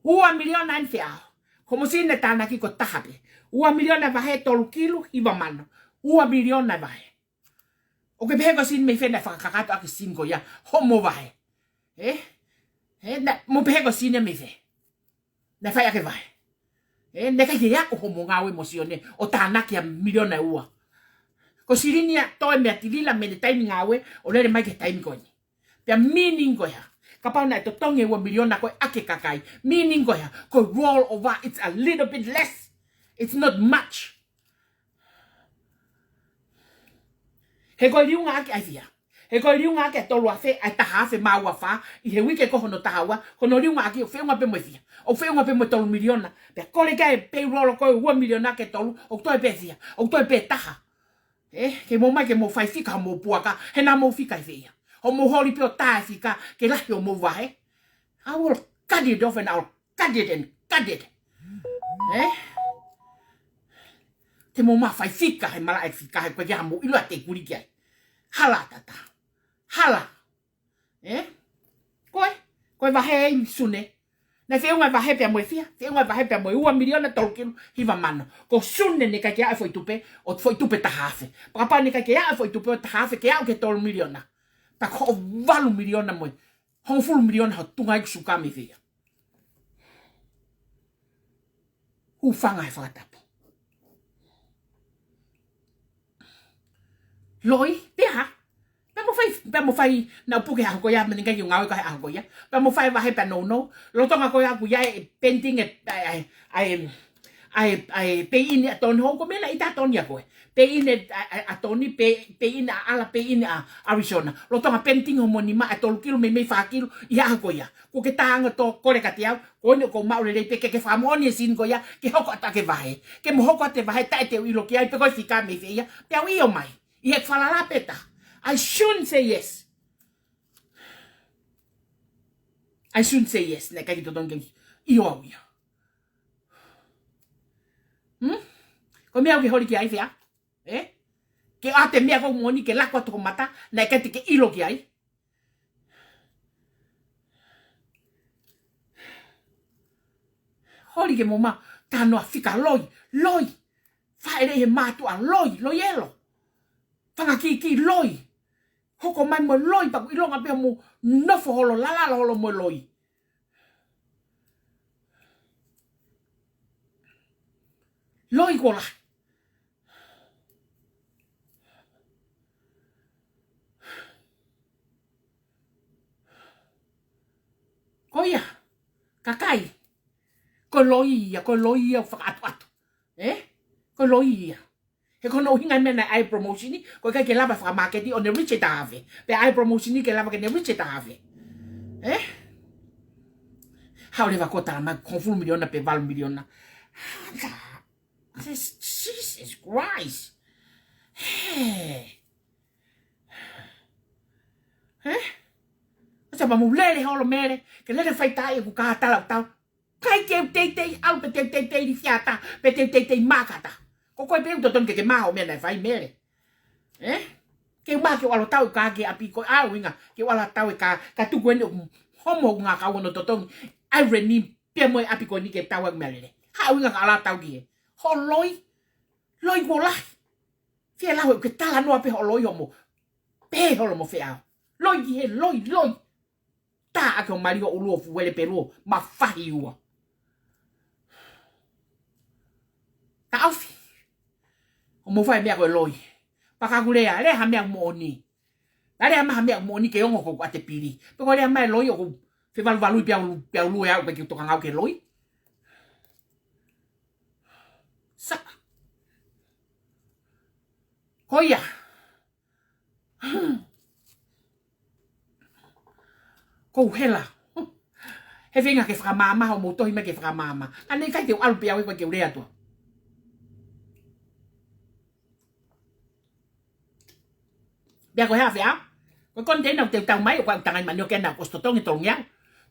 ua miliona ʻa Feʻao. Ko homo silini naʻe tānaki ko e taha pē. Ua miliona vahe tolu kilu hiva mano. Ua miliona vahe. ʻOku ke pehē ko e silini mei fē naʻe fakakakato ʻaki e silini ko ia homo vahe? Ē? Ē, naʻa mou pehē ko e silini mei fē naʻe fai ʻaki e vahe? Ē, naʻe ʻikai ke aʻu homo ngāue mo Sione ʻo tānaki ʻa e miliona ʻe ua. Ko e silini ia toe mei ʻa Tilila mei he taimi ngāue ʻo lele mai ki he taimi ko eni. Pea meaning ko e hā? Kapau naʻe totongi e ua miliona ko ē ʻaki e kakai, meaning ko e hā? Ko e roll over, it's a little bit less. It's not much. He ko e liunga ʻaki ʻa e fia? He ko e liunga ʻaki ʻa e tolu afe, ʻa e taha afe mā ua fā, ʻi he uike ko hono taha ua, ko hono liunga ʻaki ʻoku feʻunga pē mo e fia? ʻOku feʻunga pē mo e tolu miliona. Pea kole ki ai e payroll ko e ua miliona ki he tolu, ʻoku toe pē fia? ʻOku toe pē taha. Ē, ke mou ō mai ke mou fai fika homou puaka, he naʻa mou fika ʻi fē ia? Hoʻomou holi pē ʻo tā e fika ke lahi homou vahe. I will cut it off and I will cut it and cut it. Ē? Te mou mā fai fika he malaʻe fika he ko e ke ha mou ʻilo ʻa e kuli ki ai. Hala tata. Hala. Ē? Ko e, ko e vahe ʻa Sune. Naʻe feʻunga e vahe pea mo e fia? Feʻunga e vahe pea mo e ua miliona tolu kilu hiva mano. Ko Sune naʻe ʻikai ke aʻu e foʻi tupe, ʻo e foʻi tupe taha afe. Pea kapau naʻe ʻikai ke aʻu e foʻi tupe ʻo e taha afe ke aʻu ki he tolu miliona, pea ko e valu miliona mo e hongofulu miliona hoʻo tuʻunga ʻeku suka mei fē ia? Hūfanga he fakatapu. Loi, pea hā? Pea mou fai, pea mou fai, naʻa ku puke he ʻaho ko ia, meaning ʻikai ke u ngāue ko ē he ʻaho ko ia. Pea mou fai e vahe pea nounou. Lolotonga ko ia ʻoku ʻi ai e pending e, ʻa e, ʻa e, ʻa e, ʻa e, ʻa e pay in ʻa Tony Hou, ko e meʻa naʻe ʻita ʻa Tony ʻa ko ē. Pay in ʻa, ʻa, ʻa Tony, pay, pay in ʻa ʻAla, pay in ʻa Arizona. Lolotonga pending homo nima ʻa e tolu kilu meimei fā kilu ʻi he ʻaho ko ia. Kuo ke tā ange ʻo kole kiate au, ko eni ʻoku ou maʻu lelei pē ke ke fakamoʻoni e silini ko ia, ke hoko atu ʻaki e vahe. Ke mou hoko atu e vahe taʻe te u ʻilo ki ai pe ko e fika mei fē ia, pea u ʻio mai. ʻI he falala pē taha. I shouldn't say yes. I shouldn't say yes. Naʻe ʻikai ke totongi ke ʻio au ia. Hmm? Ko e meʻa ʻoku ke holi ki ai fē ia? Ē? Ke ʻoatu e meʻa ko ē moʻoni ke lako atu ho mata, naʻe ʻikai te ke ʻilo ki ai. Holi ke mou mā, tā noa fika loi, loi. Faʻele he mātuʻa loi, loi ʻelo. Fanga kiki loi. Hoko mai mo e loi, pea ʻoku ʻilonga pē hoʻomou nofo holo, lalalo holo mo e loi. Loi kuo lahi. Ko ia, kakai, ko e loi ia, ko e loi ia ʻoku fakaʻatuʻatu. Ē? Ko e loi ia. He ko hono ʻuhinga e meʻa naʻe ʻai e promotion ni, ko e ʻikai ke lava e fakamaketi ʻo ne reach e taha afe. Pea ʻai e promotion ni ke lava ke ne reach e taha afe. Ē? Haʻu leva ʻo tala mai ko e hongofulu miliona pe valu miliona. Hā, Jesus Christ. Hē. Hē? ʻOsi pea mou lele holo Mele, ke lele fai taʻi ʻeku kā tala ʻo tau. ʻIkai ke u teitei ʻalu pe te u teitei lifiata, pe te u teitei makata. Ko koe pē ʻoku totonu ke ke mā hoʻo meʻa naʻe fai Mele. Ē? Ke u mā ke u ʻalu ʻo tau e kā ki ʻapi ko e ʻuhinga, ke u ʻalu ʻo tau e kā, ka tuku eni ʻoku homo ʻoku ngā kau hono totongi. ʻAi reni pea mo e ʻapi ko eni ke tau ʻeku meʻalele. Hā e ʻuhinga ka ʻalu ʻo tau ki he. Hoʻo loi, loi kuo lahi. Fie lau ʻeku ke talanoa pē hoʻo loi hoʻomo. Pehē holo mo Feʻao. Loi ki he loi, loi. Tā ʻaki hoʻo mali hoʻo ʻulu ʻo fuele pē luo, mafahi ua. Mou fai meʻa ko e loi. Pea ka u lea, lea ha meʻa moʻoni. Pea lea mai ha meʻa moʻoni ke ongo ko ʻete pili. Pe ko e lea mai loi ʻoku fevaluvalui pea u, pea u lue au pea ke u toka ngāue ki he loi. Sa. Ko ia. Ko u hela. He feinga ke fakamaama, hoʻomou tohi mai ke fakamaama. Ka naʻe ʻikai te u ʻalu pē au ē ko e ke u lea atu. Pea ko e hā fea? Ko e container ʻoku te tau mai, ʻoku ʻi ai e tangai manioke ʻena ʻoku ʻosi totongi tolungeau.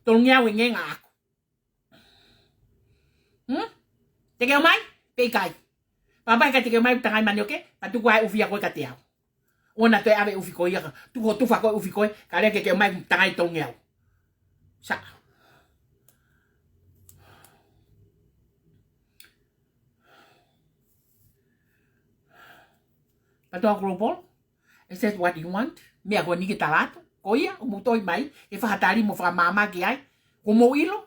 Tolungeau e ngenga ʻaʻaku. Hmm? Te ke ʻomai? Pe ʻikai. Pea kapau ʻe ʻikai te ke ʻomai e tangai manioke, pea tuku ʻa e ʻufi ko ē kiate au. ʻOua naʻa toe ʻave e ʻufi ko ia ka, tuku hoʻo tufa ko ē ʻufi ko ē, kae lea ke ke ʻomai e tangai tolungeau. Sa. Kātoa Global, is that what you want? Meʻa ko eni ke tala atu. Ko ia, ʻoku mou tohi mai, ke fai ha tali mo fakamaama ki ai. Kuo mou ʻilo?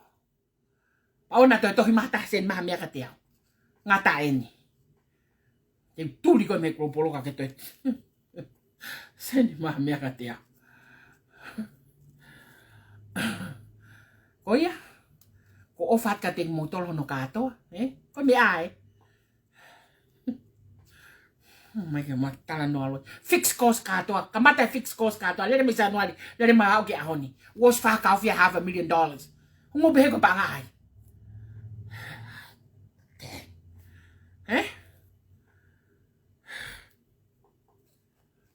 Pea ʻoua naʻa toe tohi mai ha taha seni mai ha meʻa kiate au. Ngata eni. Te u tuli koe mei Global ka ke toe seni mai ha meʻa kiate au. Ko ia, ʻoku ou ʻofa atu kiate kimoutolu hono kātoa, ē? Ko e meʻa ē. Mai ke ma talanoa loi. Fixed cost kātoa. Kamata e fixed cost kātoa. Lele mei Sānuali. Lele mai aʻu ki he ʻaho ni. Kuo ʻosi fakaofia half a million dollars. Hongo pehē ko e paʻanga ai. Ē?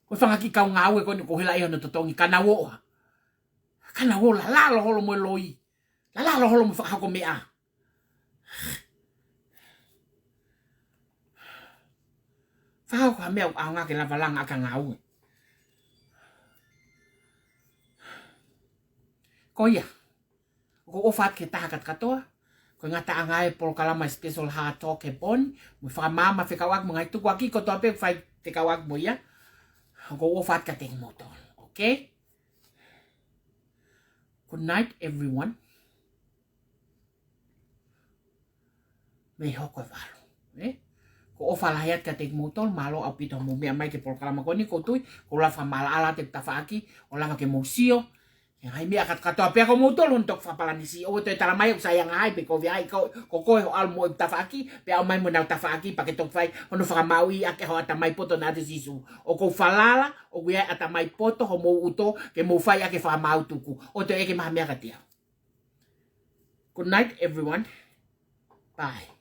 Ko e fanga kiʻi kau ngāue ko eni ʻoku ou hela ʻi hono totongi. Ka nau ō ʻa. Ka nau ō lalalo holo mo e loi. Lalalo holo mo e fakahoko meʻa. Fakahoko ha meʻa ʻoku ʻaonga ke lava langa ʻaki e ngāue. Ko ia. ʻOku ou ʻofa atu ki he taha kātoa. Ko e ngataʻanga e polokalama special Hard Talk he pō ni. Mo e fakamaama fekauʻaki mo e ngaahi tukuakiʻi kotoa pē ʻoku fai fekauʻaki mo ia. ʻOku ou ʻofa atu kiate kimoutolu. Okay? Good night, everyone. Mei hoko e valu. Ē? ʻOku ou ʻofa lahi atu kiate kimoutolu, mālō ʻaupito hoʻomou meʻa mai ki he polokalama ko eni, ʻoku ou tui, ʻoku ou lava fakamaʻalaʻala atu e tafaʻaki, ʻo lava ke mou sio. He ngaahi meʻa kātoa pē ʻa kimoutolu hono toki fakapalanisi, ʻoua toe tala mai ʻoku sai ange ai pē ko e ʻai ko, ko koe hoʻo ʻalu mo e tafaʻaki, pea ʻomai mo ʻenau tafaʻaki, pea ke toki fai hono fakamaauʻi ʻaki ho ʻatamai poto naʻa te Sīsū. ʻOku ou falala, ʻoku ʻi ai e ʻatamai poto homou ʻuto, ke mou fai ʻaki e fakamaau tuku. ʻOua toe ʻeke mai ha meʻa kiate au. Good night, everyone. Bye.